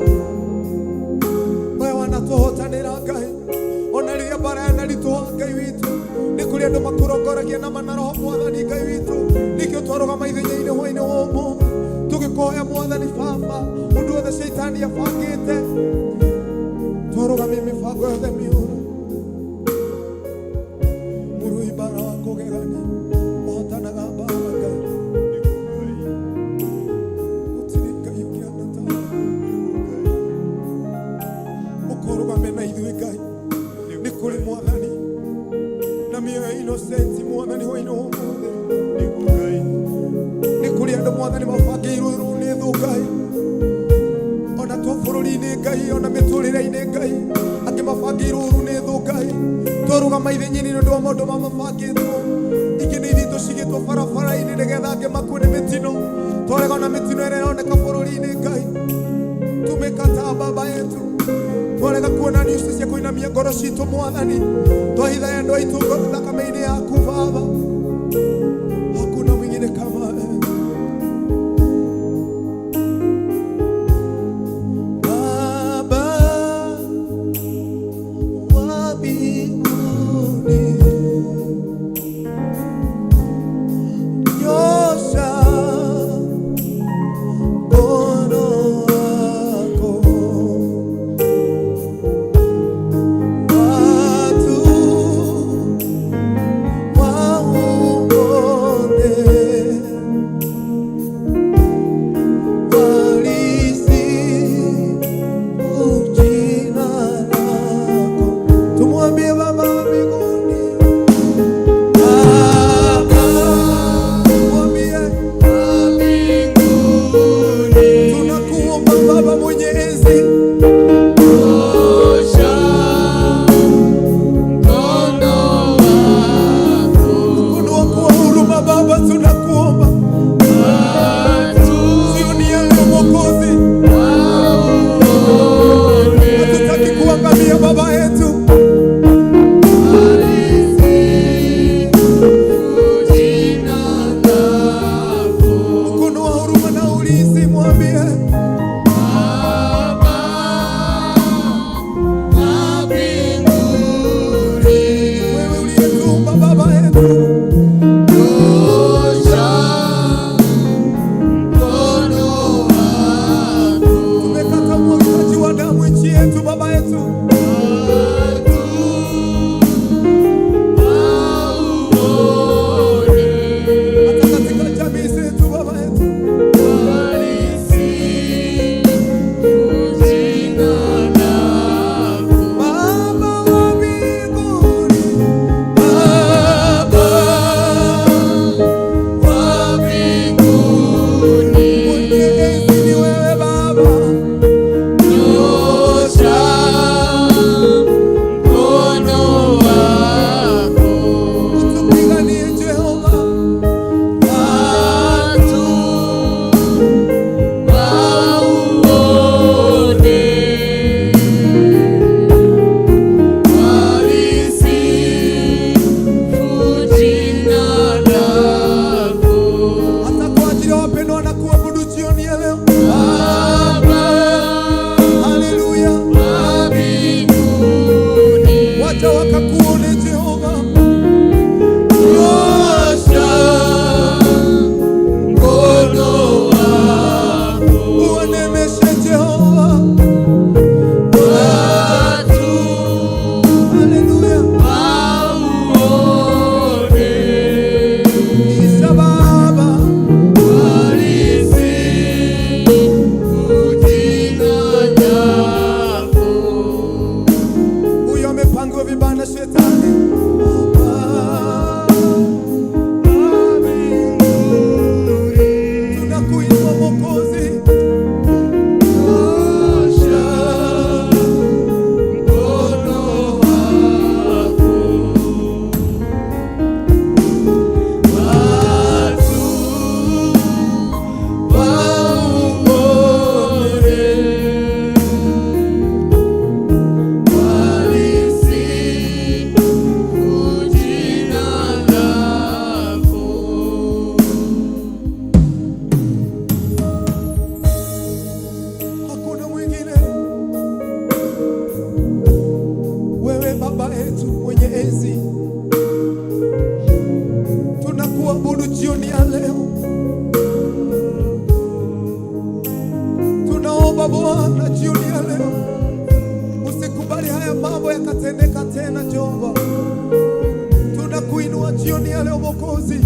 Wewe wanatuhotanĩra Ngai, ona rĩrĩa mbara yanaritũha Ngai witũ, nĩ kũrĩ andũ makũrongoragia na mana roho Mwathani Ngai witũ, nĩkĩo twarũgama ithenya-inĩ hwainĩ wa ũmũthĩ tũgĩkũhoya Mwathani Baba, ũndũ wothe caitani abangĩte twarũgamie mĩbango yothe mĩũru, mũrũi mbara wa kũgegania ũhotanaga mbara Ngai, gũtirĩ Ngai ũngĩhana tawe, ũkorũgame na ithuĩ Ngai, nĩ kũrĩ Mwathani na mĩoyo ya innocent Mwathani hwainĩ wa ũmũthĩ, nĩ kũrĩ andũ Mwathani mabangĩirwo nĩ thũ Ngai, ona tũ bũrũri-inĩ Ngai, ona mĩtũrĩre-inĩ Ngai, angĩ mabangĩirwo ũru nĩ thũ Ngai, twarũgama ithenya-inĩ nĩ ũndũ wa maũndũ ma mabangĩtwo, ingĩ nĩ ithiĩtwo cigĩtwo barabara-inĩ nĩgetha angĩ makue nĩ mĩtino, twarega ona mĩtino ĩrĩa ĩroneka bũrũri-inĩ Ngai, tumekataa Baba yetu, twarega kuona news cia kũinamia ngoro citũ Mwathani, twahitha endwa aitũ ngoro thakame-inĩ yaku Baba, hakuna mwingine kama wewe. Baba wa mbinguni, nyosha mkono wako, watu waone. Mahali hapa tunakuinua Mwokozi. Hakuna mwingine, wewe Baba yetu mwenye enzi, tunakuabudu jioni ya leo. Tunaomba Bwana jioni ya leo, usikubali haya mambo yakatendeka tena. Jehova, tunakuinua jioni ya leo Mwokozi,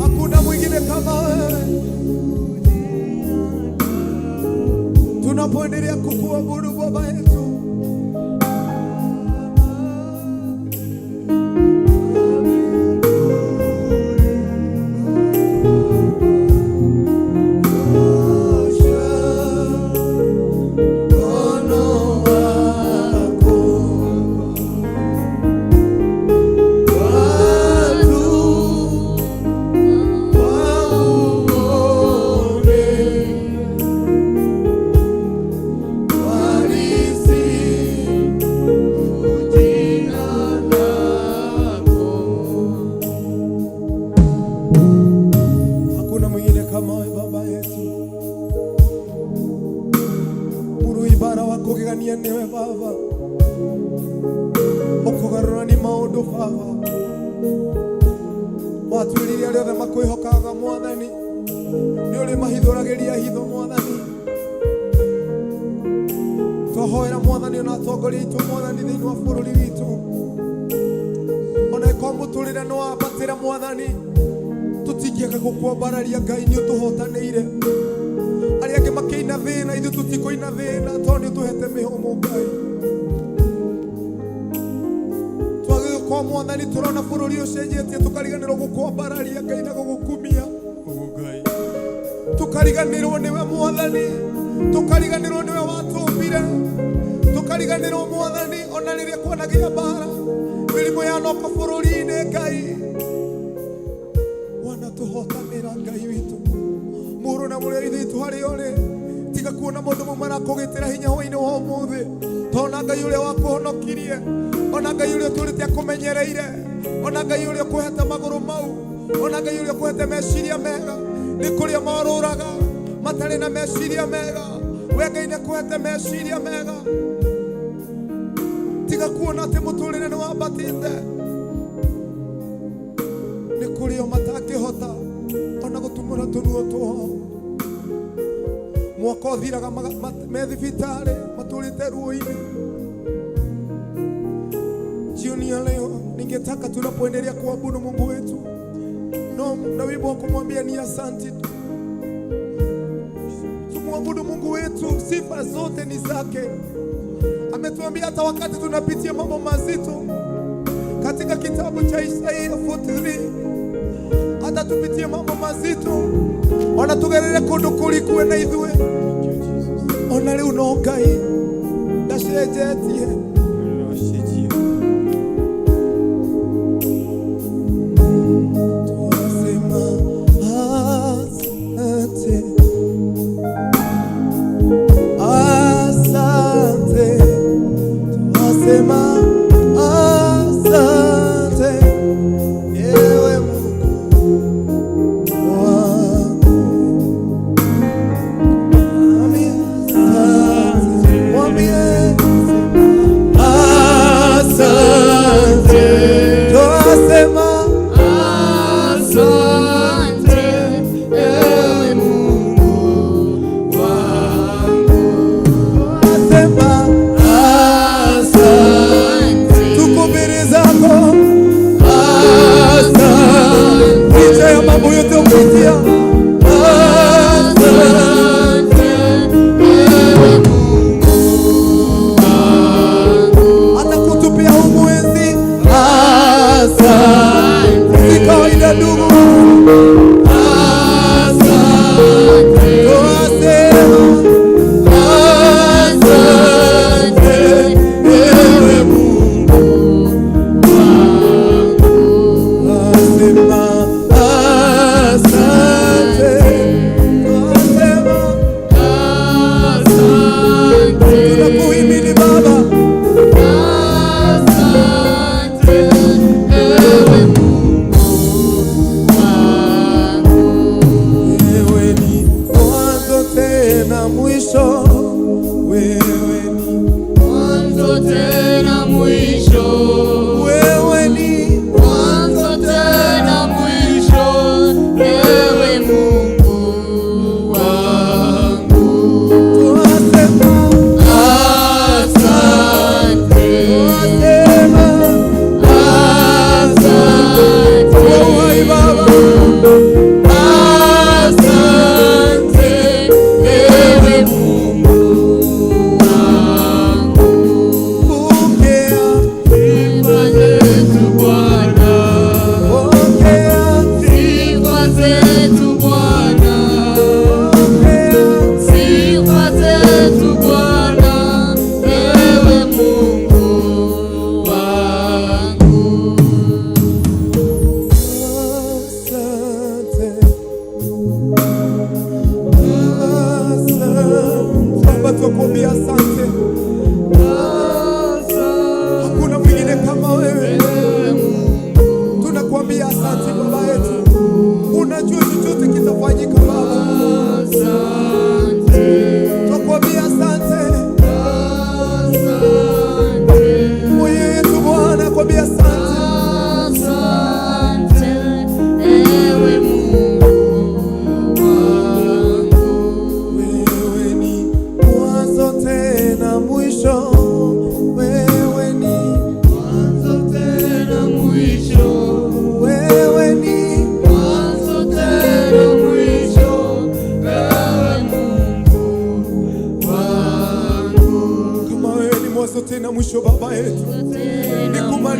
hakuna mwingine kama wewe. Tunapoendelea kukuabudu Baba yetu, hakuna mwingine kama wewe Baba yetu. Muruibara wakugegania niwe Baba, ukugarũra ni maũndũ Baba, watwĩrire arĩa othe makwĩhokaga Mwathani, nĩ ũrĩ mahithũragĩria hitho Mwathani. Twahoera Mwathani ona atongoria aitũ Mwathani thĩinĩ wa bũrũri witũ, ona ĩkorwo mũtũrĩre nĩ wambatĩra Mwathani, tũtingĩaga gũkwambararia Ngai, nĩ ũtũhotanĩire. Arĩa angĩ makĩina thĩna, ithuĩ tũtikũina thĩna tondũ nĩ ũtũhete mĩhũmũ Ngai. Twagĩrĩirwo kwa Mwathani tũrona bũrũri ũcenjetie tũkariganĩrwo gũkwambararia Ngai na gũgũkumia, tukariganĩrwo nĩwe Mwathani, tukariganĩrwo nĩwe watũmbire, tukariganĩrwo Mwathani ona rĩrĩa kwanagĩa mbara, mĩrimũ yanoka bũrũri-inĩ Ngai wanatũhotanĩra Ngai witũ mũrũ na mũrĩ wa ithe witũ harĩa ũrĩ, tiga kuona maũndũ mau marakũgĩtĩra hinya hwainĩ wa ũmũthĩ, tona Ngai ũrĩa wakũhonokirie, ona Ngai ũrĩa ũtũrĩte akũmenyereire, ona Ngai ũrĩa ũkũhete magũrũ mau, ona Ngai ũrĩa ũkũhete meciria mega. Nĩ kũrĩa morũraga matarĩ na meciria mega, we Ngai nĩ akũhete meciria mega. Tiga kuona atĩ mũtũrĩre nĩ wambatĩte, nĩ kũrĩ o matangĩhota ona gũtumũra tũnua twao. Mwaka ũthiraga me thibitarĩ matũrĩte ruo-inĩ. Jioni ya leo ningetaka tunapoendelea kuabudu Mungu wetu no, na wimbo wa kumwambia ni asanti tu. Tumwabudu Mungu wetu, sifa zote ni zake. Ametuambia hata wakati tunapitia mambo mazito, katika kitabu cha Isaia 43, hata tupitie mambo mazito, ona tugerere kundu kurikuwe na ithuĩ, ona rĩu no Ngai ndacenjetie. Twasema asante, asante, twasema asante, ewe Mungu wangu. Asante, mwambie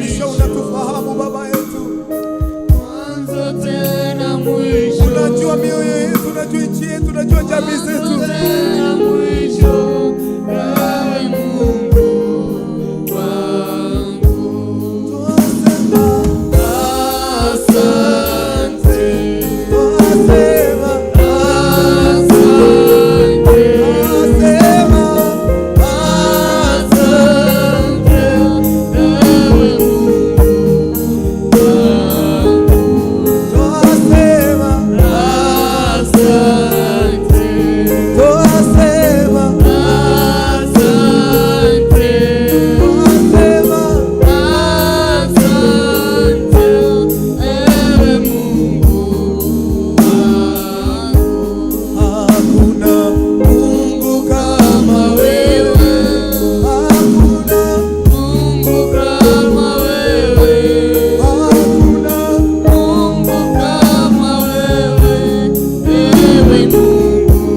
Mwisho unatufahamu Baba yetu, Mwanzo tena mwisho. Unajua mioyo yetu, unajua nchi yetu, unajua jamii zetu. Tena mwisho, ewe Mungu wangu. Twasema, Asante, twasema, asante, twasema, asante, ewe Mungu wangu. Twasema, Asante, twasema, asante, twasema. Asante, ewe Mungu wangu. Hakuna Mungu kama Kama wewe, hakuna, Mungu kama wewe, hakuna Mungu kama wewe, ewe Mungu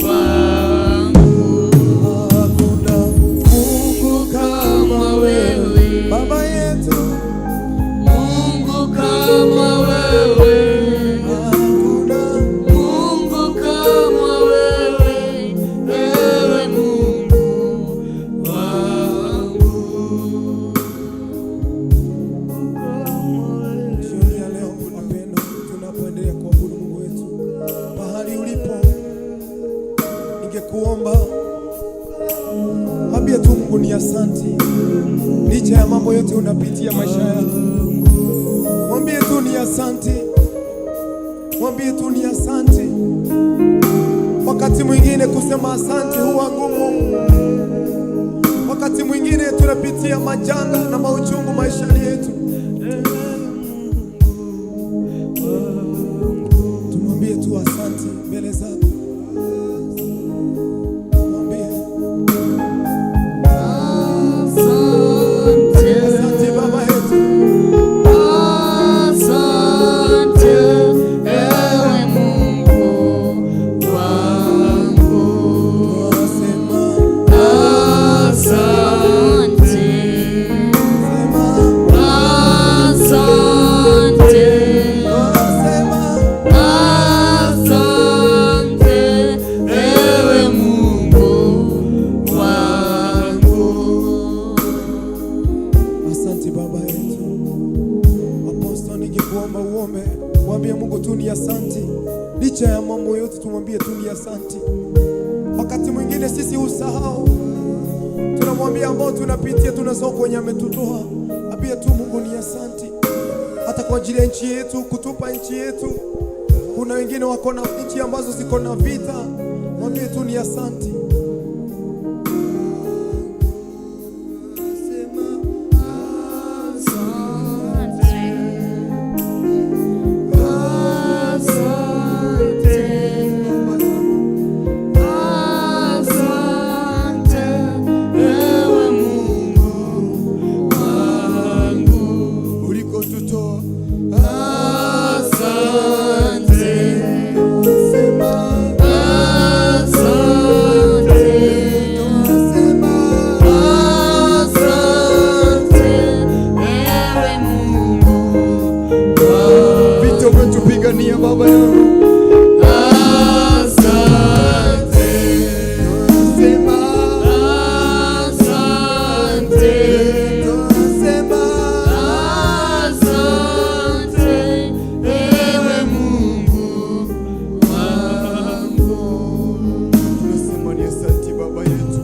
wangu. Hakuna Mungu Kama wewe, Baba yetu, Mungu kama wewe, hakuna Mungu kama wewe, ewe Mungu wangu. Jioni ya leo wapendwa, tunapoendelea kuabudu Mungu wetu, pahali ulipo, ningekuomba mwambie tu Mungu ni asante, licha ya mambo yote unapitia maisha yako, mwambie tu ni asante, mwambie tu ni asante. Wakati mwingine kusema asante huwa ngumu, wakati mwingine tunapitia majanga na mauchungu maishani yetu. Tumwambie tu asante mbele zako. Mwambie Asante, asante Baba yetu, asante, ewe Mungu wangu. twasema, Asante, sema, asante, twasema, asante, ewe Mungu wangu. Asante Baba yetu. Apostle, ningekuomba uombe, mwambie Mungu tu ni asante. Licha ya mambo yote tumwambie tu ni asante. Wakati mwingine sisi usahau, tunamwambia ambao tunapitia, tunasahau kwenye ametutoa. Ambie tu Mungu ni asante, hata kwa ajili ya nchi yetu, kutupa nchi yetu. Kuna wengine wako na nchi ambazo ziko na vita, mwambie tu ni asante. Asante, asante, asante, ewe Mungu wangu. Ulikotutoa, Asante, sema, asante, sema, asante, ewe Mungu wangu. Vita umetupigania Baba yangu, Asante, sema, asante, sema, asante, ewe Mungu wangu. Tunasema ni asante Baba yetu.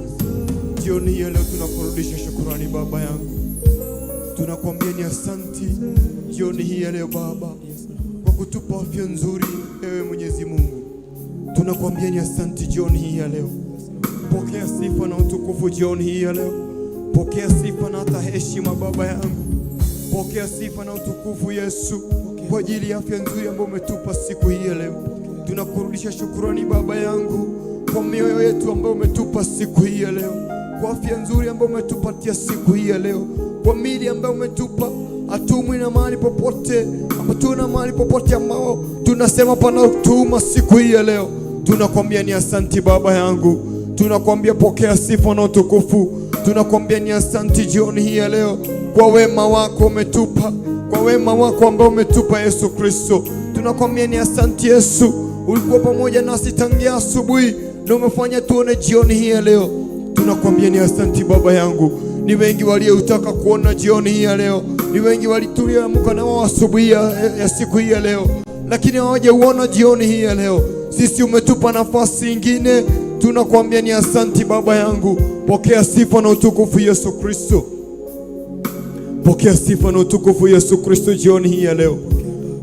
Jioni hii ya leo tunakurudisha shukurani Baba yangu, tunakuambia ni asante jioni hii ya leo Baba kwa kutupa afya nzuri, ewe Mwenyezi Mungu. Tunakuambia ni asante jioni hii ya leo. Pokea sifa na utukufu jioni hii ya leo. Pokea sifa na hata heshima Baba yangu. Pokea sifa na utukufu Yesu, kwa ajili ya afya nzuri ambayo umetupa siku hii ya leo. Tunakurudisha shukurani Baba yangu kwa mioyo yetu ambayo umetupa siku hii ya leo, kwa afya nzuri ambayo umetupatia siku hii ya leo, kwa miili ambayo umetupa. Hatumwi na mahali popote, hatuna mahali popote ambao tunasema panatuma siku hii ya leo. Tunakwambia ni asanti Baba yangu, tunakwambia pokea sifa na utukufu. Tunakwambia ni asanti jioni hii ya leo. Kwa wema wako umetupa, kwa wema wako ambao umetupa Yesu Kristo, tunakwambia ni asante Yesu. Ulikuwa pamoja nasi tangia asubuhi na umefanya tuone jioni hii ya leo. Tunakwambia ni asante Baba yangu. Ni wengi walioutaka kuona jioni hii ya leo, ni wengi walituliamka na wao asubuhi ya siku hii ya leo, lakini hawajauona jioni hii ya leo. Sisi umetupa nafasi ingine, tunakwambia ni asante Baba yangu. Pokea sifa na utukufu Yesu Kristo. Pokea sifa na utukufu Yesu Kristo jioni hii ya leo.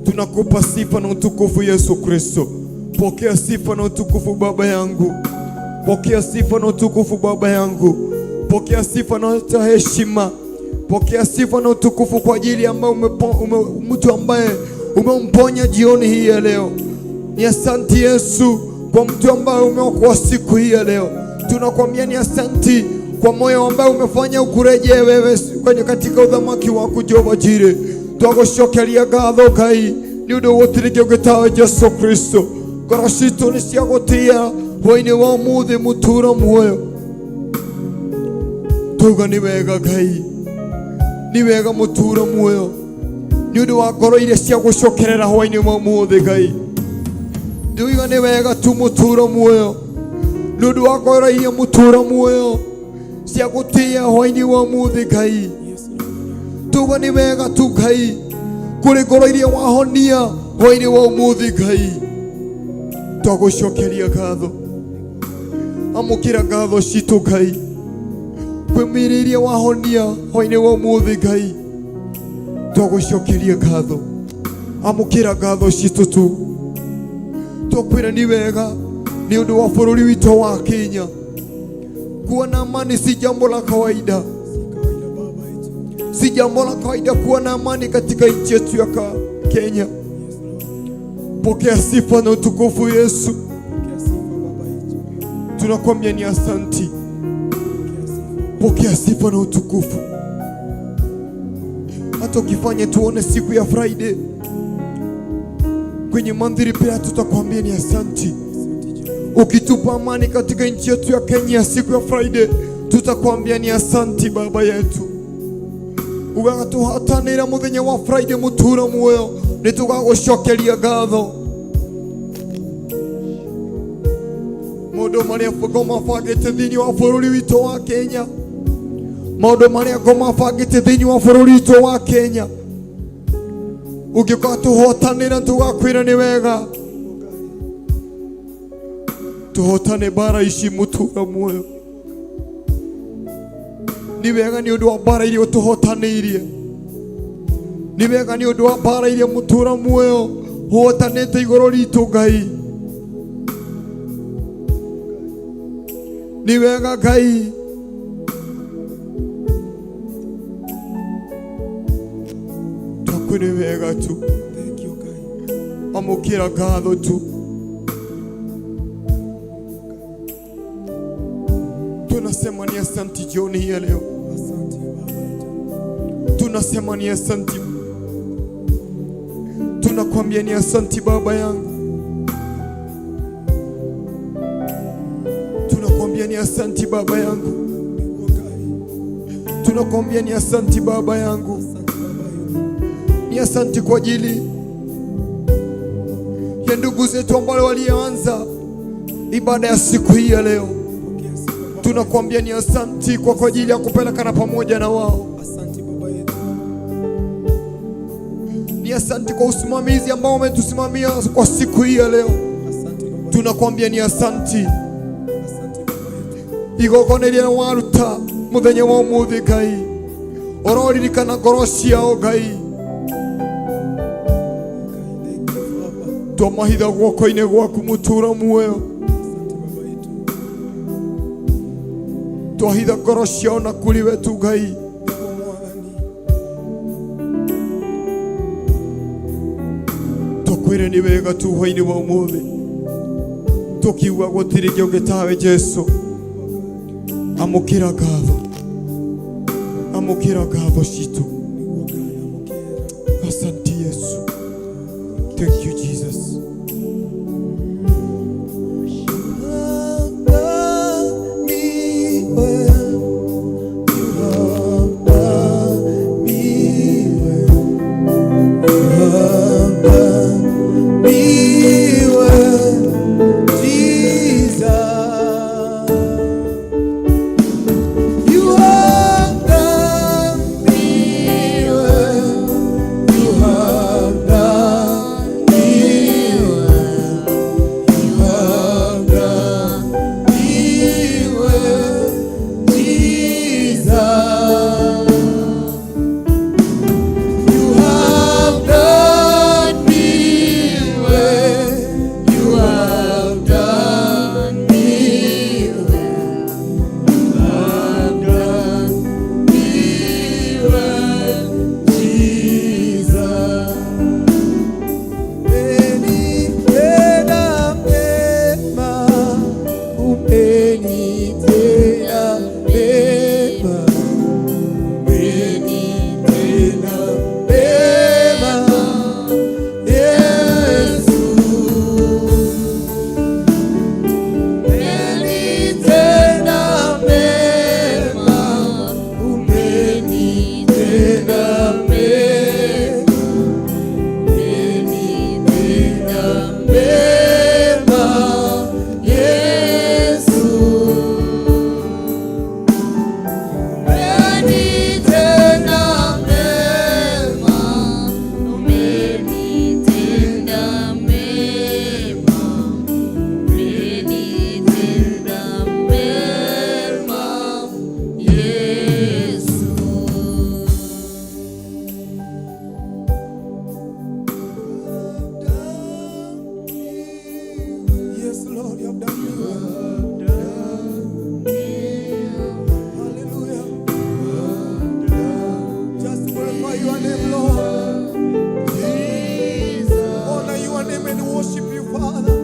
Tunakupa sifa na utukufu Yesu Kristo. Pokea sifa na utukufu Baba yangu. Pokea sifa na utukufu Baba yangu. Pokea sifa na heshima. Pokea sifa na utukufu kwa ajili ambaye mtu ambaye umemponya jioni hii ya leo. Ni asante Yesu kwa mtu ambaye umeokoa siku hii ya leo. Tunakwambia ni asante kwa moyo ambaye umefanya ukurejee wewe kwenye katika uthamaki waku Jehova Jire. Twagucokeria ngatho Ngai ni undu gutiri kĩngĩ tawe Jesu Kristo. Ngoro citũ nĩ cia gũtĩa hwainĩ wa ũmũthĩ mũtũra muoyo. Tuga nĩ wega Ngai, nĩ wega mũtũra muoyo nĩ ũndũ wa ngoro iria cia gũcokerera hwainĩ wa ũmũthĩ Ngai. Nduiga nĩ wega tu mũtũra muoyo nĩ ũndũ wa ngoro iria mũtũra muoyo cia gũtĩa hwainĩ wa ũmũthĩ Ngai. Tuga nĩ wega tu Ngai kũrĩ ngoro iria wahonia hwainĩ wa ũmũthĩ Ngai. Twagũcokeria ngatho, amũkĩra ngatho citũ Ngai kwĩ mĩĩrĩ iria wahonia hwainĩ wa ũmũthĩ Ngai. Twagũcokeria ngatho, amũkĩra ngatho citũ tu. Twakwĩra nĩ wega nĩ ũndũ wa bũrũri witũ wa Kenya. Kuwa na amani si jambo la kawaida, si jambo la kawaida kuwa na amani katika nchi yetu ya Kenya. Pokea sifa na utukufu Yesu. Tunakwambia ni asanti. Pokea sifa na utukufu. Hata ukifanya tuone siku ya Friday kwenye mandhari pia tutakwambia ni asanti. Ukitupa amani katika nchi yetu ya Kenya siku ya Friday tutakwambia ni asanti Baba yetu. Ugatuhatanira muthenya wa Friday mutura muoyo nitugagucokeria ngatho. Maundu maria ngoma bangite thiini wa bururi witu wa Kenya, maundu maria ngoma bangite thiini wa bururi witu wa Kenya, ungikatuhotanira tugakwira ni wega. Tuhotane bara ici mutura muoyo. Ni wega ni undu wa bara iria utuhotaniirie. Ni wega ni undu wa bara iria mutura muoyo hotanite iguru ritu Ngai. Ni wega Ngai. Twakwĩ nĩ wega tu. Amũkĩra ngatho tu. Tunasema ni asante jioni hii ya leo. Tunasema ni asante. Tunakwambia ni asante Baba yangu. Tunakwambia ni asante Baba yangu. Tunakwambia ni asante Baba yangu. Ni asante kwa ajili ya ndugu zetu ambao walianza ibada ya siku hii ya leo. Tunakwambia ni asante kwa ajili ya kupelekana pamoja na wao. Ni asante kwa usimamizi ambao umetusimamia kwa siku hii ya leo. Tunakwambia ni asante. Igongona iria waruta muthenya wa umuthi Ngai, ororirikana ngoro ciao Ngai. Twamahitha guoko-inĩ gwaku mutura muoyo. Twahitha ngoro ciao na kuri we tu Ngai. Twakwĩra nĩ wega tu hwainĩ wa ũmũthĩ, tukiuga gũtirĩ kĩngĩ tawe Jesu. Amũkĩra ngatho, amũkĩra ngatho citũ. Asante Yesu. Thank you Jesus. You have done me well. You have done your name, Lord. Honor your name and worship you, Father.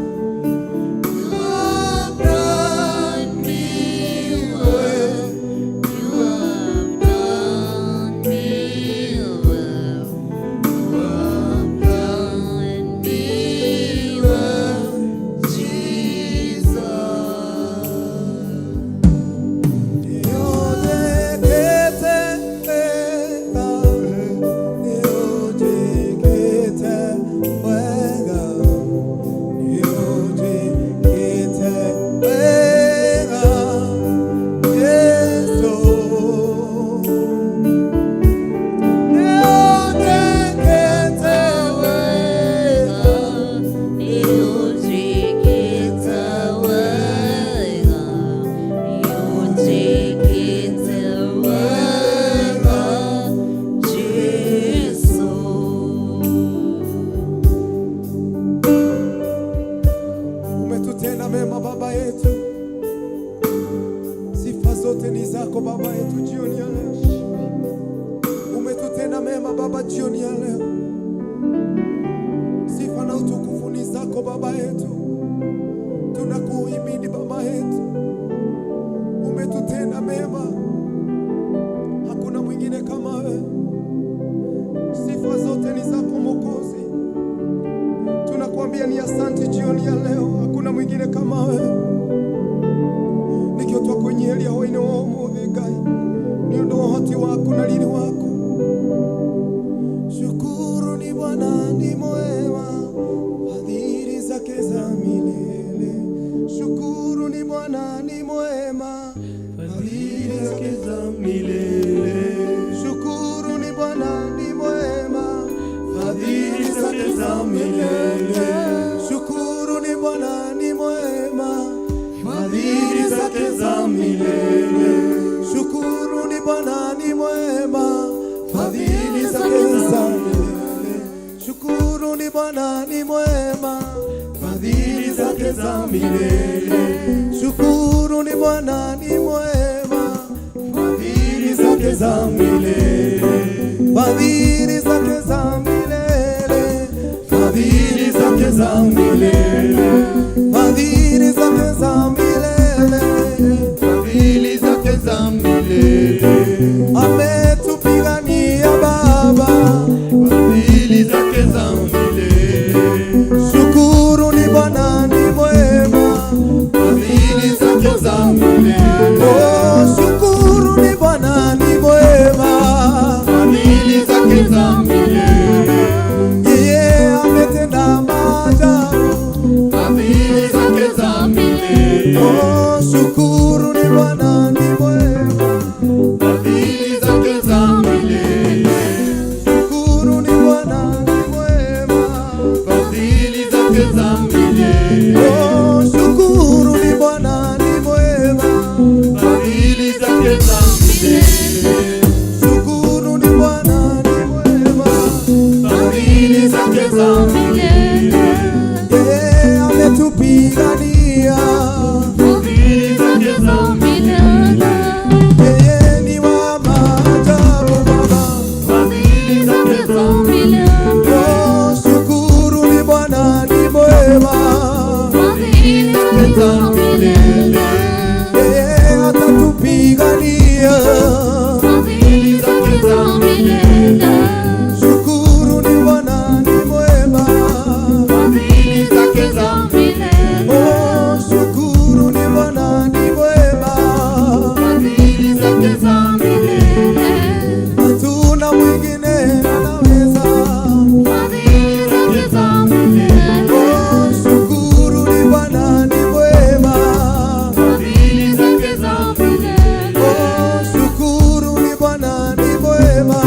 You have done me well. You have done me well. You have done me well, Jesus. Nĩũnjĩkĩte wega, nĩũnjĩkĩte wega, nĩũnjĩkĩte wega, Jesũ. Nĩũnjĩkĩte wega, Nĩũnjĩkĩte wega, nĩũnjĩkĩte wega, Jesũ. Umetutenda mema Baba yetu, sifa zote ni zako Baba yetu jioni ya leo. Umetutenda mema Baba jioni ya leo, sifa na utukufu ni zako Baba yetu. Tunakuhimidi Baba yetu, umetutenda mema, hakuna mwingine kama wewe. Sifa zote ni zako Mwokozi. Tunakuambia ni asante jioni ya leo, hakuna mwingine kama wewe. Nikio twakũnyiheria hwainĩ wa ũmũthĩ Ngai nĩ ũndũ wa ũhoti waku na riri waku. Shukuru ni Bwana ni mwema, fadhili zake za milele. Shukuru ni Bwana ni mwema, fadhili zake za milele. Shukuru ni Bwana ni mwema, fadhili zake za milele. Shukuru ni Bwana ni mwema, fadhili zake za milele. Shukuru ni Bwana ni mwema, fadhili zake za milele. Shukuru ni Bwana ni mwema, fadhili zake za milele. Shukuru ni Bwana ni mwema, fadhili zake za milele. Fadhili zake za milele, fadhili zake za milele, fadhili zake za milele, Fadhili zake za milele. Ametupigania Baba. Fadhili zake za milele. Shukuru ni Bwana ni mwema, Fadhili zake za milele. Oh, shukuru ni Bwana ni mwema, Fadhili zake za milele. Yeye ametenda maajabu. Fadhili zake za milele. Oh, shukuru ni Bwana ni mwema, Fadhili zake za milele. Shukuru ni Bwana ni mwema, Fadhili zake za milele. Oh, shukuru ni Bwana ni mwema, Fadhili zake za milele. Shukuru ni Bwana ni mwema, Fadhili zake za milele. Yeye ametupigania. Fadhili zake za milele. Yeye ni wa maajabu Baba. Fadhili zake za milele. Oh, shukuru ni Bwana ni mwema, Fadhili zake za milele. Yeye atatupigania. Fadhili zake za milele. Shukuru ni Bwana ni mwema, Fadhili zake za milele. Oh, shukuru ni Bwana ni mwema, Fadhili zake za milele. Hatuna mwingine anaweza. Fadhili zake za milele. Oh, shukuru ni Bwana ni mwema, Fadhili zake za milele. Oh, shukuru ni Bwana ni mwema.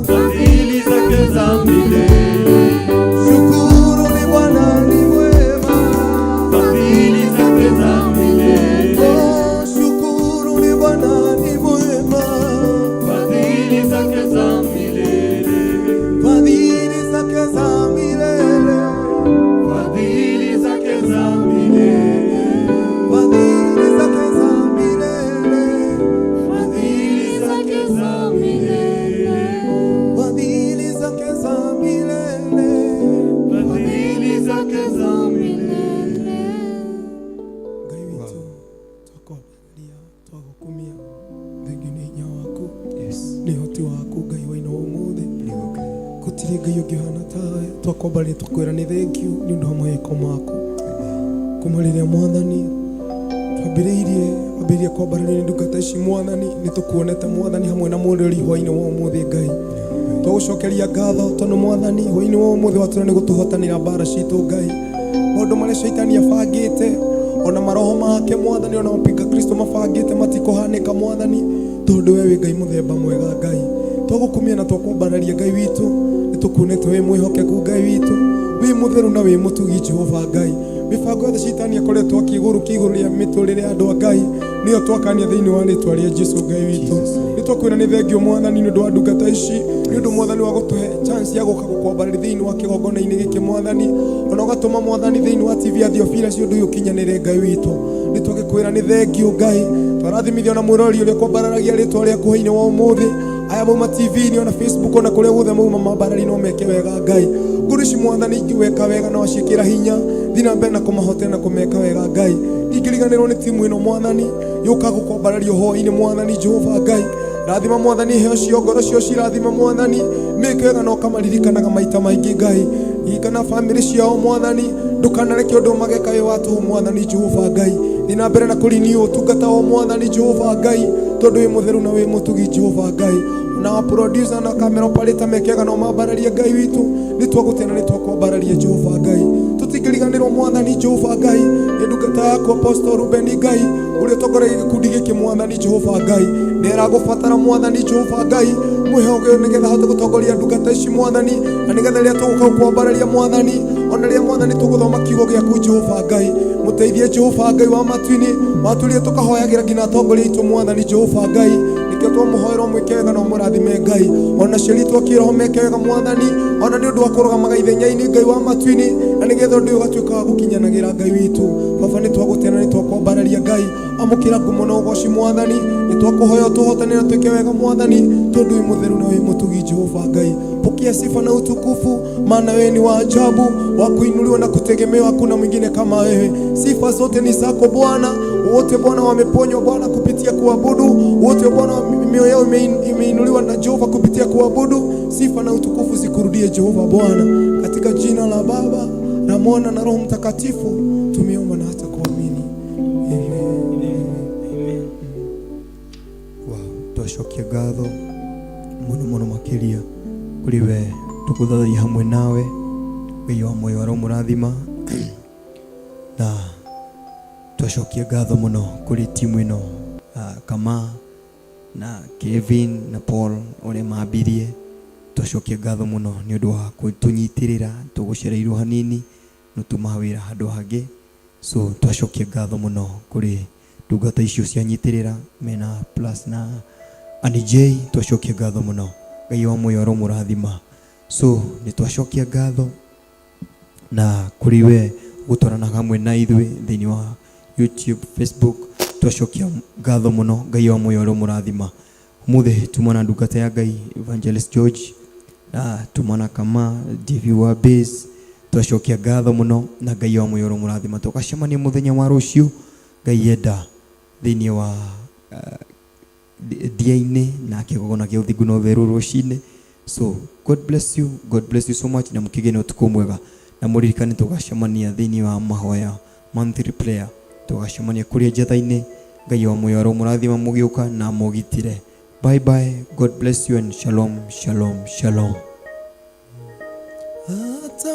Fadhili zake za milele. Shukuru ni Bwana ni mwema. Fadhili zake za milele. Oh, shukuru ni Bwana ni mwema. Fadhili zake za milele. Hwainĩ wa ũmũthĩ. Gũtirĩ Ngai ũngĩhana tawe. Twakwambaria tũkwĩra nĩ thank you nĩ ũndũ wa mawĩko maku. Kuma rĩrĩa Mwathani twambĩrĩirie wambĩrĩirie kwambararia nĩ ndungata ici Mwathani, nĩ tũkuonete Mwathani hamwe na mũrĩri hwainĩ wa ũmũthĩ Ngai. Twagũcokeria ngatho tondũ Mwathani hwainĩ wa ũmũthĩ watũra nĩ gũtũhotanĩra mbara citũ Ngai. Maũndũ marĩa shaitani abangĩte ona maroho make Mwathani, ona mapinga Kristo mabangĩte matikũhanĩka Mwathani, tondũ we wĩ Ngai mũthemba mwega Ngai. Twagũkumia na twakwambararia Ngai witũ, nĩ tũkuonete wĩ mwĩhokeku Ngai witũ, wĩ mũtheru na wĩ mũtugi Jehova Ngai. Mĩbango yothe shaitani akoretwo akĩgũrũkia igũrũ rĩa mĩtũrĩre ya andũ a Ngai nĩyo twakania thĩinĩ wa rĩtwa rĩa Jesu Ngai witũ. Nĩ twakwĩra nĩ thengio Mwathani nĩ ũndũ wa ndungata ici, nĩ ũndũ Mwathani wa gũtũhe chance ya gũka gũkwambararia thĩinĩ wa kĩgongona-inĩ gĩkĩ Mwathani, ona ũgatũma Mwathani thĩinĩ wa TV ya Theophilus ũndũ ũyũ ũkinyanĩre Ngai witũ. Nĩ twagĩkwĩra nĩ thengio Ngai, twarathimithia ona mwĩroreri ũrĩa kwambararagia rĩtwa rĩaku hwainĩ wa ũmũthĩ. Aya mauma TV-inĩ ona Facebook ona kũrĩa guothe mauma mambarari no meke wega Ngai. Ngũrũ ici Mwathani ingĩweka wega no aciĩkĩra hinya, thiĩ na mbere na kũmahotera na kũmeka wega Ngai. Ndingĩriganĩrwo nĩ timu ĩno Mwathani yũka gũkwambararia hwainĩ Mwathani Jehova Ngai. Rathima Mwathani iheo cio, ngoro cio cirathima Mwathani, mĩke wega na ũkamaririkanaga maita maingĩ Ngai. Ririkana bamĩrĩ ciao Mwathani, ndũkanareke ũndũ mageka wĩ wa tũhũ Mwathani Jehova Ngai. Thiĩ na mbere na kũrinia ũtungata wa Mwathani Jehova Ngai, tondũ wĩ mũtheru na wĩ mũtugi Jehova Ngai. Na wa producer na camera operator mekega no mambararie Ngai witũ, nĩ twagũtĩa na nĩ twakwambararia Jehova Ngai. Tũtingĩriganĩrwo Mwathani Jehova Ngai nĩ ndungata yaku Apostle Ruben Ngai, ũrĩa ũtongoragia gĩkundi gĩkĩ Mwathani Jehova Ngai. Nĩ aragũbatara Mwathani Jehova Ngai, mwĩhe ũgĩ nĩgetha ahote gũtongoria ndungata ici Mwathani, na nĩgetha rĩrĩa tũgũka gũkwambararia Mwathani, ona rĩrĩa Mwathani tũgũthoma kiugo gĩaku Jehova Ngai, mũteithie Jehova Ngai wa matu-inĩ, watũrire tũkahoyagĩra nginya atongoria aitũ Mwathani Jehova Ngai. Nĩkĩo twamũhoera ũmwĩke wega na ũmũrathime Ngai, ona ciari itũ a kĩroho meke wega Mwathani, ona nĩ ũndũ wa kũrũgamaga ithenya-inĩ Ngai wa matu-inĩ, na nĩgetha ũndũ ũyũ ũgatuĩka wa gũkinyanagĩra Ngai witũ. Baba nĩ twagũtĩa na nĩ twakwambararia Ngai, amũkĩra ngumo na ũgoci Mwathani, nĩ twakũhoya ũtũhotane na twĩke wega Mwathani, tondũ wĩ mũtheru na wĩ mũtugi Jehova Ngai. Pokea sifa na utukufu, maana wewe ni wa ajabu, wa kuinuliwa na kutegemewa, hakuna mwingine kama wewe. Sifa zote ni zako Bwana. Wote Bwana wameponywa Bwana kupitia kuabudu, wote Bwana mioyo yao imeinuliwa na Jehova kupitia kuabudu. Sifa na utukufu zikurudie Jehova Bwana, katika jina la Baba na Mwana na Roho Mtakatifu tumeomba na hata kuamini. Amen. Amen. Wow, twacokia ngatho mũno mũno makĩria kũrĩ we tũkũthathaiya hamwe nawe. Ngai wa muoyo aromũrathima, na twacokia ngatho mũno kũrĩ timu ĩno, Kama na Kevin na Paul ũrĩa mambirie. Twacokia ngatho mũno nĩ ũndũ wa gũtũnyitĩrĩra, tũgũcereirwo hanini no tuma wĩra handũ hangĩ, so twacokia ngatho mũno kũrĩ ndungata icio cianyitĩrĩra mena plus na Annie J. Twacokia ngatho mũno, Ngai wa muoyo aromũrathima. So nĩ twacokia ngatho na kũrĩ we gũtwarana hamwe na ithuĩ thĩinĩ wa YouTube, Facebook. Twacokia ngatho mũno, Ngai wa muoyo aromũrathima. Ũmũthĩ tuma na ndungata ya Ngai Evangelist George, na tuma na Kama DV wa Base. Twacokia ngatho mũno na Ngai wa muoyo aromũrathima. Tũgacemania mũthenya wa rũciũ Ngai enda thĩinĩ wa ndia-inĩ na kĩgongona kĩa ũthingu na ũtheru rũcinĩ. So God bless you, God bless you so much, na mũkĩgĩe na ũtukũ mwega, na mũririkane tũgacemania thĩinĩ wa mahoya monthly prayer, tũgacemania kũrĩa njatha-inĩ. Ngai wa muoyo aromũrathima mũgĩũka na mũgitĩre. Bye bye, God bless you and shalom, shalom, shalom. Hata